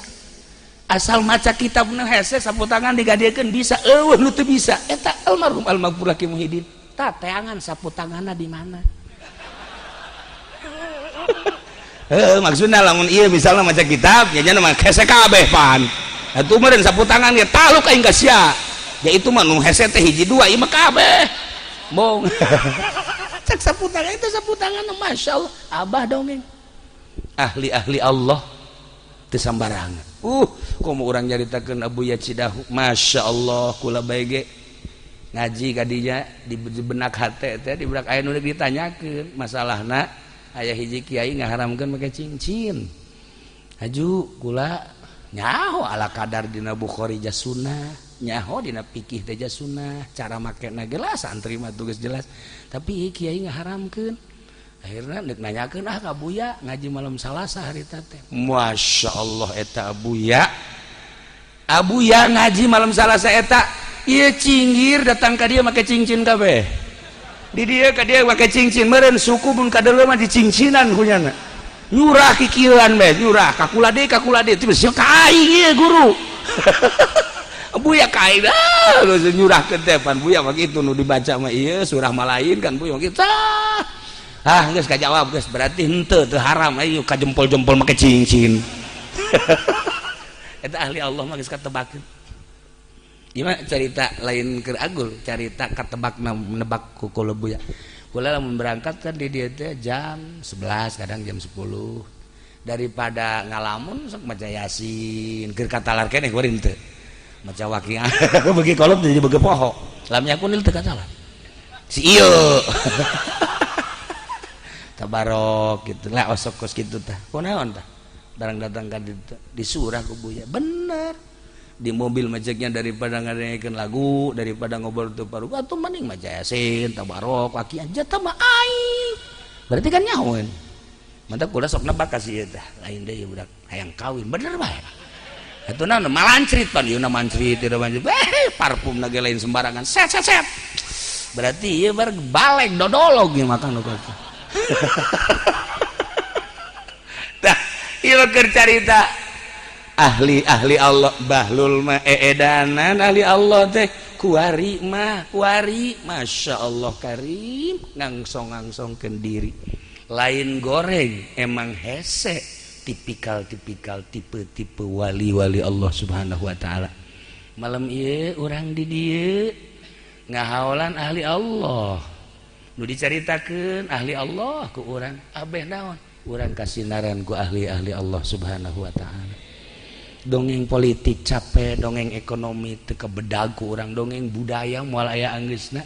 Asal maca kitab nu hese, sapu tangan dikadiekeun bisa. Eueuh nu teu bisa. Eta almarhum almaghfurlah Ki Muhyiddin tah, teangan sapu tanganna di mana. Heeh, maksudna lamun ieu misalnya maca kitab nya nya mah hese kabeh pan. Atuh meureun sapu tangan ge taluk aing ka sia. Ya itu mah nu hese teh hiji dua, ieu mah kabeh. Bong. Cek sapu tangan itu, sapu tangan, Masya Allah, abah dongeng. Ahli-ahli Allah teu sambarangan. Komo urang nyaritakeun Abu Yacidahu, Masya Allah, kula bae ge ngaji kadinya di benak hate teh, di benak aya nu ditanyakeun masalahna. Aya hiji kiai ngaharamkeun make cincin. Haju kula nyaho ala kadar dina Bukhari sunnah, nyaho dina fikih teh sunnah, cara makena gelas santri mah tugas jelas, tapi kiai ngaharamkeun. Akhirnya dek nanyakeun ah ka Buya, ngaji malam Salasa harita teh. Masya Allah, eta Abuya, Abuya ngaji malam Salasa eta ieu cinggir datang ka dia make cincin kabeh. Di dia ka dia make cincin meureun suku mun kadeuleu mah dicincinan kunyana. Nyurah kikieuan bae, nyurah kakula deui, kakula deui, tiba sia ka aing ieu guru. Buya ka aing ah nyurahkeun teh pan Buya mah kitu, nu dibaca mah ieu surah malain kan Buya mah kitu. Ah geus kajawab, geus berarti henteu teu haram, ayo ka jempol-jempol make cincin. Eta ahli Allah mah geus katebakeun. Gimana cerita lain keur agul, cerita katebak nebak ku Buya. Kula lamun berangkat kan di dieu teh jam 11, kadang jam 10. Daripada ngalamun sok maca Yasin, keur katalar keneh kuring teu. Maca Waqiah beuki kolot jadi beuki poho. Lam yakunil teu katalar. Si ieu. Tabarok gitu lah, osok kos kitu tah. Kunaon tah? Barang datang ka ditu disurah ku Buya. Bener. Di mobil macetnya daripada ngadengekeun lagu, daripada ngobrol teu paru, atuh mending maca Yasin, tabarok, waqiah jatah mah aing. Berarti kan nyahoeun. Mantap kula sok nebak ka si ieu tah, lain deui budak hayang kawin, bener bae. Atuh naon malancrit pan ieu na mancrit ieu mancrit. Eh, parfum ge lain sembarangan. Set set set. Berarti ieu bar balek dodolog ieu makan nu kitu. Tah, ieu keur carita ahli-ahli Allah. Bahlul mah eedanan, ahli Allah teh kuari mah kuari, Masya Allah karim, ngangsong-ngangsongkeun diri lain goreng, emang hese tipikal-tipikal tipe-tipe wali-wali Allah Subhanahu wa taala. Malam ieu urang di dieu ngahaolan ahli Allah nu dicaritakeun ahli Allah ku urang abeh naon, urang kasinaran ku ahli-ahli Allah Subhanahu wa taala. Dongeng politik capek, dongeng ekonomi teu kebedag ku urang, dongeng budaya moal aya anggeusna,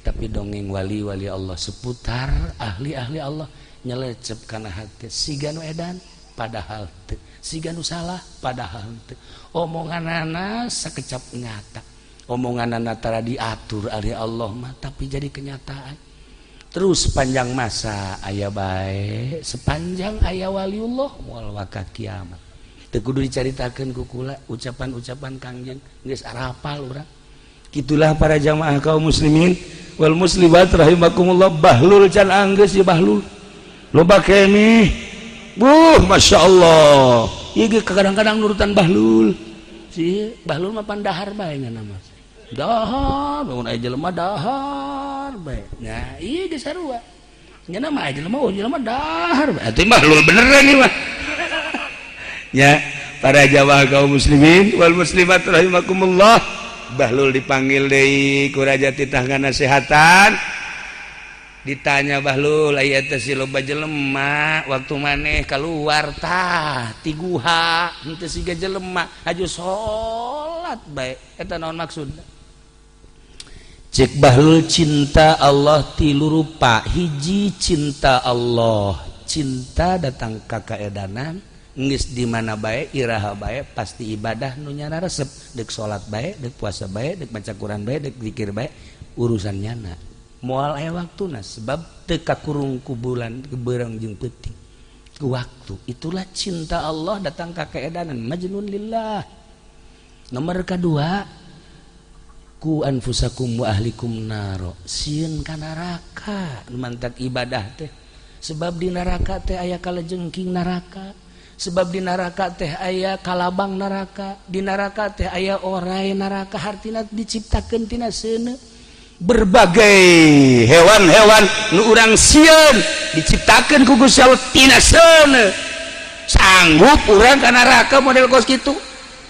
tapi dongeng wali-wali Allah seputar ahli-ahli Allah nyelecep kana hati, siga nu edan padahal teu, siga nu salah padahal teu. Omonganana sakecap nyata, omonganana tara diatur ahli Allah mah, tapi jadi kenyataan terus sepanjang masa aya bae, sepanjang aya waliullah moal waka kiamat. Teu kudu dicaritakeun ku kula ucapan-ucapan Kangjeng geus arapal urang. Kitulah para jamaah kaum muslimin wal muslimat rahimakumullah. Bahlul can anggeus ya, bahlul loba keneh. Buh, Masya Allah, ieu ge kadang-kadang nurutan bahlul. Si Bahlul mah pan dahar bae ngan mah. Dahar, bangun aya jelema dahar bae. Nah, ieu geus sarua. Nya mah aya jelema, oh jelema dahar bae. Atuh Bahlul beneran ieu mah. Ya, para jamaah kaum muslimin wal muslimat rahimakumullah. Bahlul dipanggil deui ku raja titah ngasehatan. Ditanya Bahlul, aya teh si loba jelema waktu maneh keluar tah ti guha henteu siga jelema aju salat bae, eta naon maksudna? Cek Bahlul, cinta Allah tilu rupa. Hiji, cinta Allah, cinta datang ka kaedanan, geus di mana bae, iraha bae, pasti ibadah nu nyana resep, dek salat bae, dek puasa bae, dek maca Quran bae, dek zikir bae, urusan nyana moal aya waktuna sebab teu kakurung ku bulan beurang jeung peuting waktu. Itulah cinta Allah datang ka keedanan, majnun lillah. Nomor kedua, qu anfusakum wa ahlikum naro, sieun ka neraka. Mantak ibadah teh, sebab di neraka teh aya kalajengking neraka, sebab di neraka teh aya kalabang neraka, di neraka teh aya orai neraka, hartina diciptakeun tina seuneu. Berbagai hewan-hewan nu urang sieun diciptakeun ku Gusti Allah tina seuneu. Sanggup urang ka neraka model kos kitu?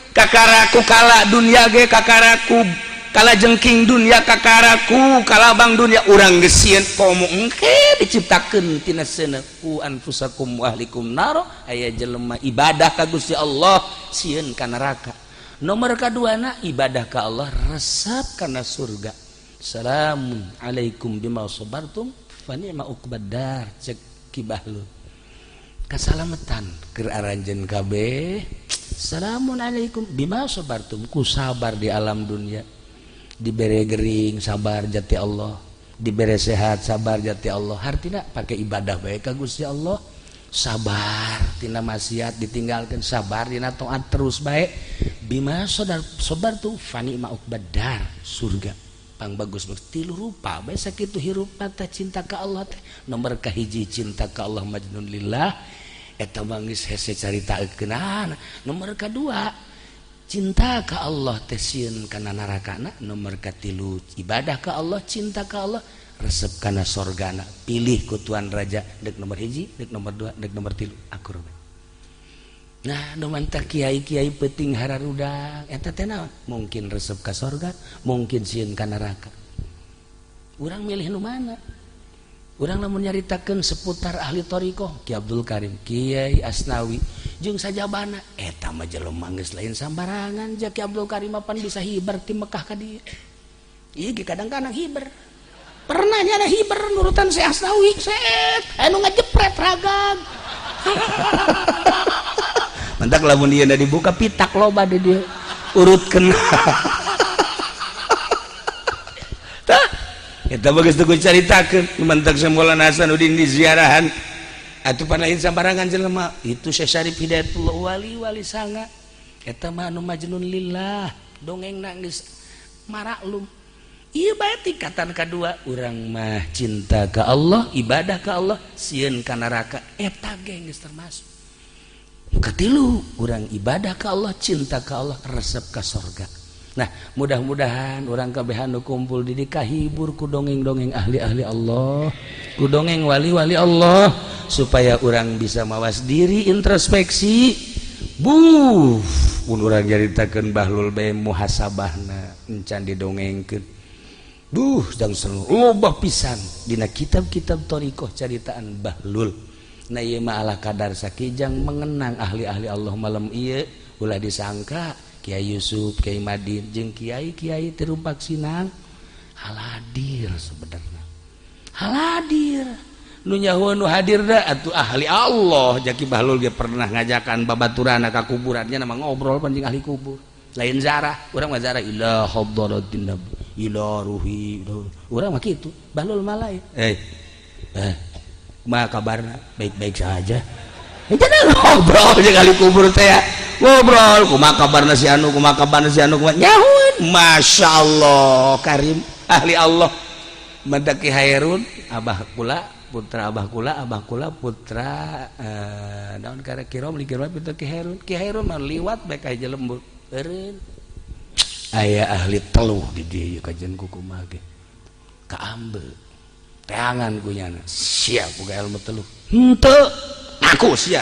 Kakaraku kala dunia ge, kakaraku kala jengking dunia, kakaraku kalabang dunia, urang geus sieun, komo engke diciptakeun tina seuneu. Qu anfusakum wa ahlikum naro. Aya jelema ibadah ka Gusti Allah sieun ka neraka. Nomor kaduana, ibadah ka Allah resep kana surga. Salamun alaikum bima sabartum fa ni'ma uqbad dar. Cek Ki Bahlul, kasalamatan keur aranjeun kabeh. Salamun alaikum bima sabartum, ku sabar di alam dunia. Dibere gering sabar jati Allah, dibere sehat sabar jati Allah, hartina pakai ibadah bae ka Gusti Allah, sabar tina maksiat ditinggalkan, sabar dina taat terus bae. Bima sabar tuh fa ni'ma uqbad dar, surga pang bagus. Tilu rupa bae sakitu hirup teh cinta ka Allah teh. Nomor kahiji, cinta ka Allah majnun lillah, eta mah geus hese caritakeun. Nomor kadua, cinta ka Allah teh sieun kana narakana. Nomor katilu, ibadah ka Allah, cinta ka Allah, resep kana sorgana. Pilih ku tuan raja, dek nomor hiji, dek nomor dua, dek nomor tilu, akur. Nah, nu mantak kiai-kiai peuting hararudang eta teh naon? Mungkin resep ka sorga, mungkin sieun ka neraka. Urang milih nu mana? Urang lamun nyaritakeun seputar ahli thariqah, Ki Abdul Karim, Kiai Asnawi jeung sajabana, eta mah jelema geus lain sambarangan. Ja Ki Abdul Karim pan bisa hiber ti Mekah ka dieu. Ieu ge kadang-kadang hiber. Pernah nyana hiber nurutan si Asnawi, set anu ngajepret ragag. Mantak lamun dia dibuka pitak loba di dia urutkeun. Tah eta bagus teu caritakeun. Mantak Maulana Hasanuddin di ziarahan atuh pan lain sambarangan jelema itu. Syekh Syarif Hidayatullah wali-wali sanga, eta mah anu majnun lillah, dongeng geus maraklum. Ieu bae tingkatan kadua, urang mah cinta ka Allah, ibadah ka Allah, sieun ka neraka, eta ge geus termasuk. Katilu, urang ibadah ka Allah, cinta ka Allah, resep ka sorga. Nah, mudah-mudahan urang kabehan nu kumpul di dieu kahibur ku dongeng-dongeng ahli-ahli Allah, ku dongeng wali-wali Allah, supaya urang bisa mawas diri, introspeksi. Buh, mun urang nyaritakeun Bahlul bae muhasabahna encan didongengkeun. Duh, jang seru loba pisan dina kitab-kitab thariqah caritaan Bahlul. Nah, ieu mah ala kadar sakijang mengenang ahli-ahli Allah malam ieu. Ulah disangka Kiai Yusuf, Kiai Madin jeung kiai-kiai Terumpak Sinang hadir, sebenarnya hadir nu nyaho nu hadir da atuh ahli Allah. Jaki Bahlul ge pernah ngajakan babaturana ka kuburannya, nama ngobrol pancing ahli kubur, lain zarah. Urang mah zarah ila hadratin nabi, ila ruhi, urang mah kitu. Bahlul mah lain. Eh, kumaha kabarna? Baik-baik saja. Jadi ngobrol jeung ahli kubur teh, ngobrol kumaha kabarna si anu, kumaha kabarna si anu, kumaha nyahueun. Masya Allah Karim, ahli Allah. Mandaki Hairun, abah kula putra abah kula, abah kula putra naon kare kirom li kirom putra Ki Hairun. Ki Hairun mah liwat bae ka lembur. Eureun aya ahli teluh di dieu kajian ku kumaha ge kaambe teangan ku nyana sia boga ilmu teluh henteu ngaku sia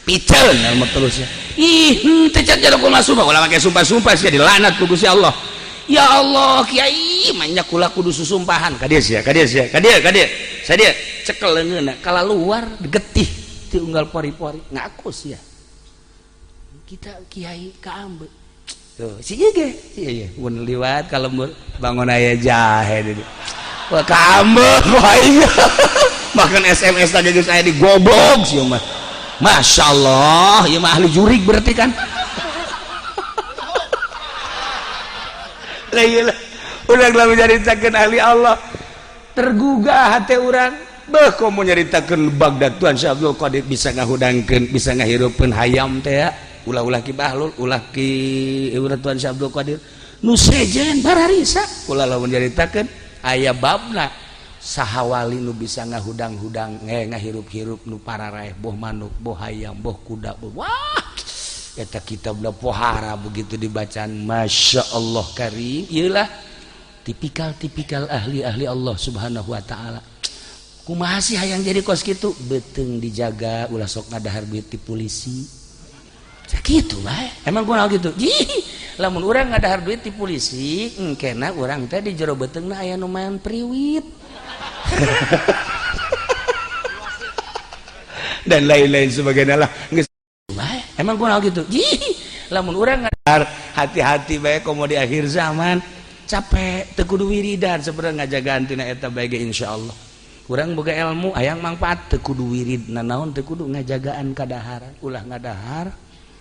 piceun ilmu teluh sia ih henteu can jero kumaha sumpah ulah make sumpah-sumpah sia dilanat ku Gusti Allah. Ya Allah kiai manya kula kudu susumpahan ka dieu sia ka dieu sia ka dieu ka dieu sadia cekel leungeunna kala luar getih ti unggal pori-pori ngaku sia kita kiai kaambe tuh si ieu ge ieu mun liwat ka lembur bangun aya jahe di wah kaambe ku aing bahkan SMS tadi geus aya di goblok sia mah. Masya Allah ieu mah ahli jurig berarti kan. Lah iyalah urang lamun nyaritakeun ahli Allah tergugah hati urang beuh komo nyaritakeun Baghdad Tuan Syekh Abdul Qadir bisa ngahudangkeun bisa ngahirupeun hayam teh ya ulah-ulah ki Bahlul ulah ki urang Tuan Syekh Abdul Qadir nu sejen bararisa ulah lamun nyaritakeun aya babna saha wali nu bisa ngahudang-hudang ngahirup-hirup nu pararaeh boh manuk boh hayam boh kuda boh wah eta kitabna pohara begitu dibacaan Masya Allah karim. Iyalah tipikal-tipikal ahli-ahli Allah subhanahu wa ta'ala. Kumaha sih hayang jadi kos kitu beuteung dijaga ulah sok ngadahar duit ti polisi sakitu bae emang kunaon kitu. Ih lamun urang ngadahar duit ti polisi engkena urang teh di jero beuteungna aya nu main priwit dan lain-lain sebagainya lah geus bae emang kunaon kitu. Ih lamun urang ngadahar hati-hati bae komo di akhir zaman capek teu kudu wiridan sebenarnya ngajagaan tina eta bae ge insyaallah urang boga ilmu hayang mangfaat teu kudu wirid nanaon teu kudu ngajagaan kadaharan ulah ngadahar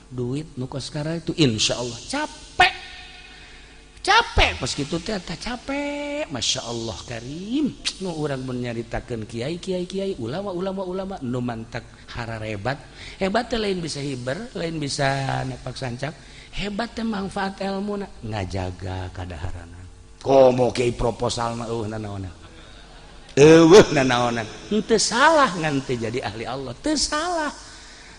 duit nu kos kara itu insyaallah capek capek pas kitu teh tah capek Masya Allah karim nu urang mun nyaritakeun kiai kiai kiai ulama ulama ulama nu mantak hararebat hebat teh lain bisa hiber lain bisa nepak sancak hebat teh manfaat ilmuna ngajaga kadaharana komo kiai proposal mah eueuh nanaonan eueuh nanaonan henteu salah ngan teu jadi ahli Allah teu salah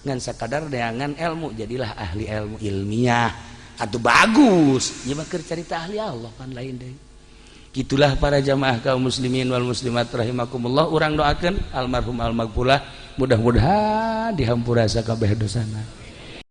ngan sakadar neangan ilmu jadilah ahli ilmu ilmiah atau bagus ieu mah keur carita ahli Allah kan lain deui. Gitulah para jamaah kaum muslimin wal muslimat rahimakumullah urang doakeun almarhum almaghfurlah mudah-mudahan dihampura sakabeh dosana.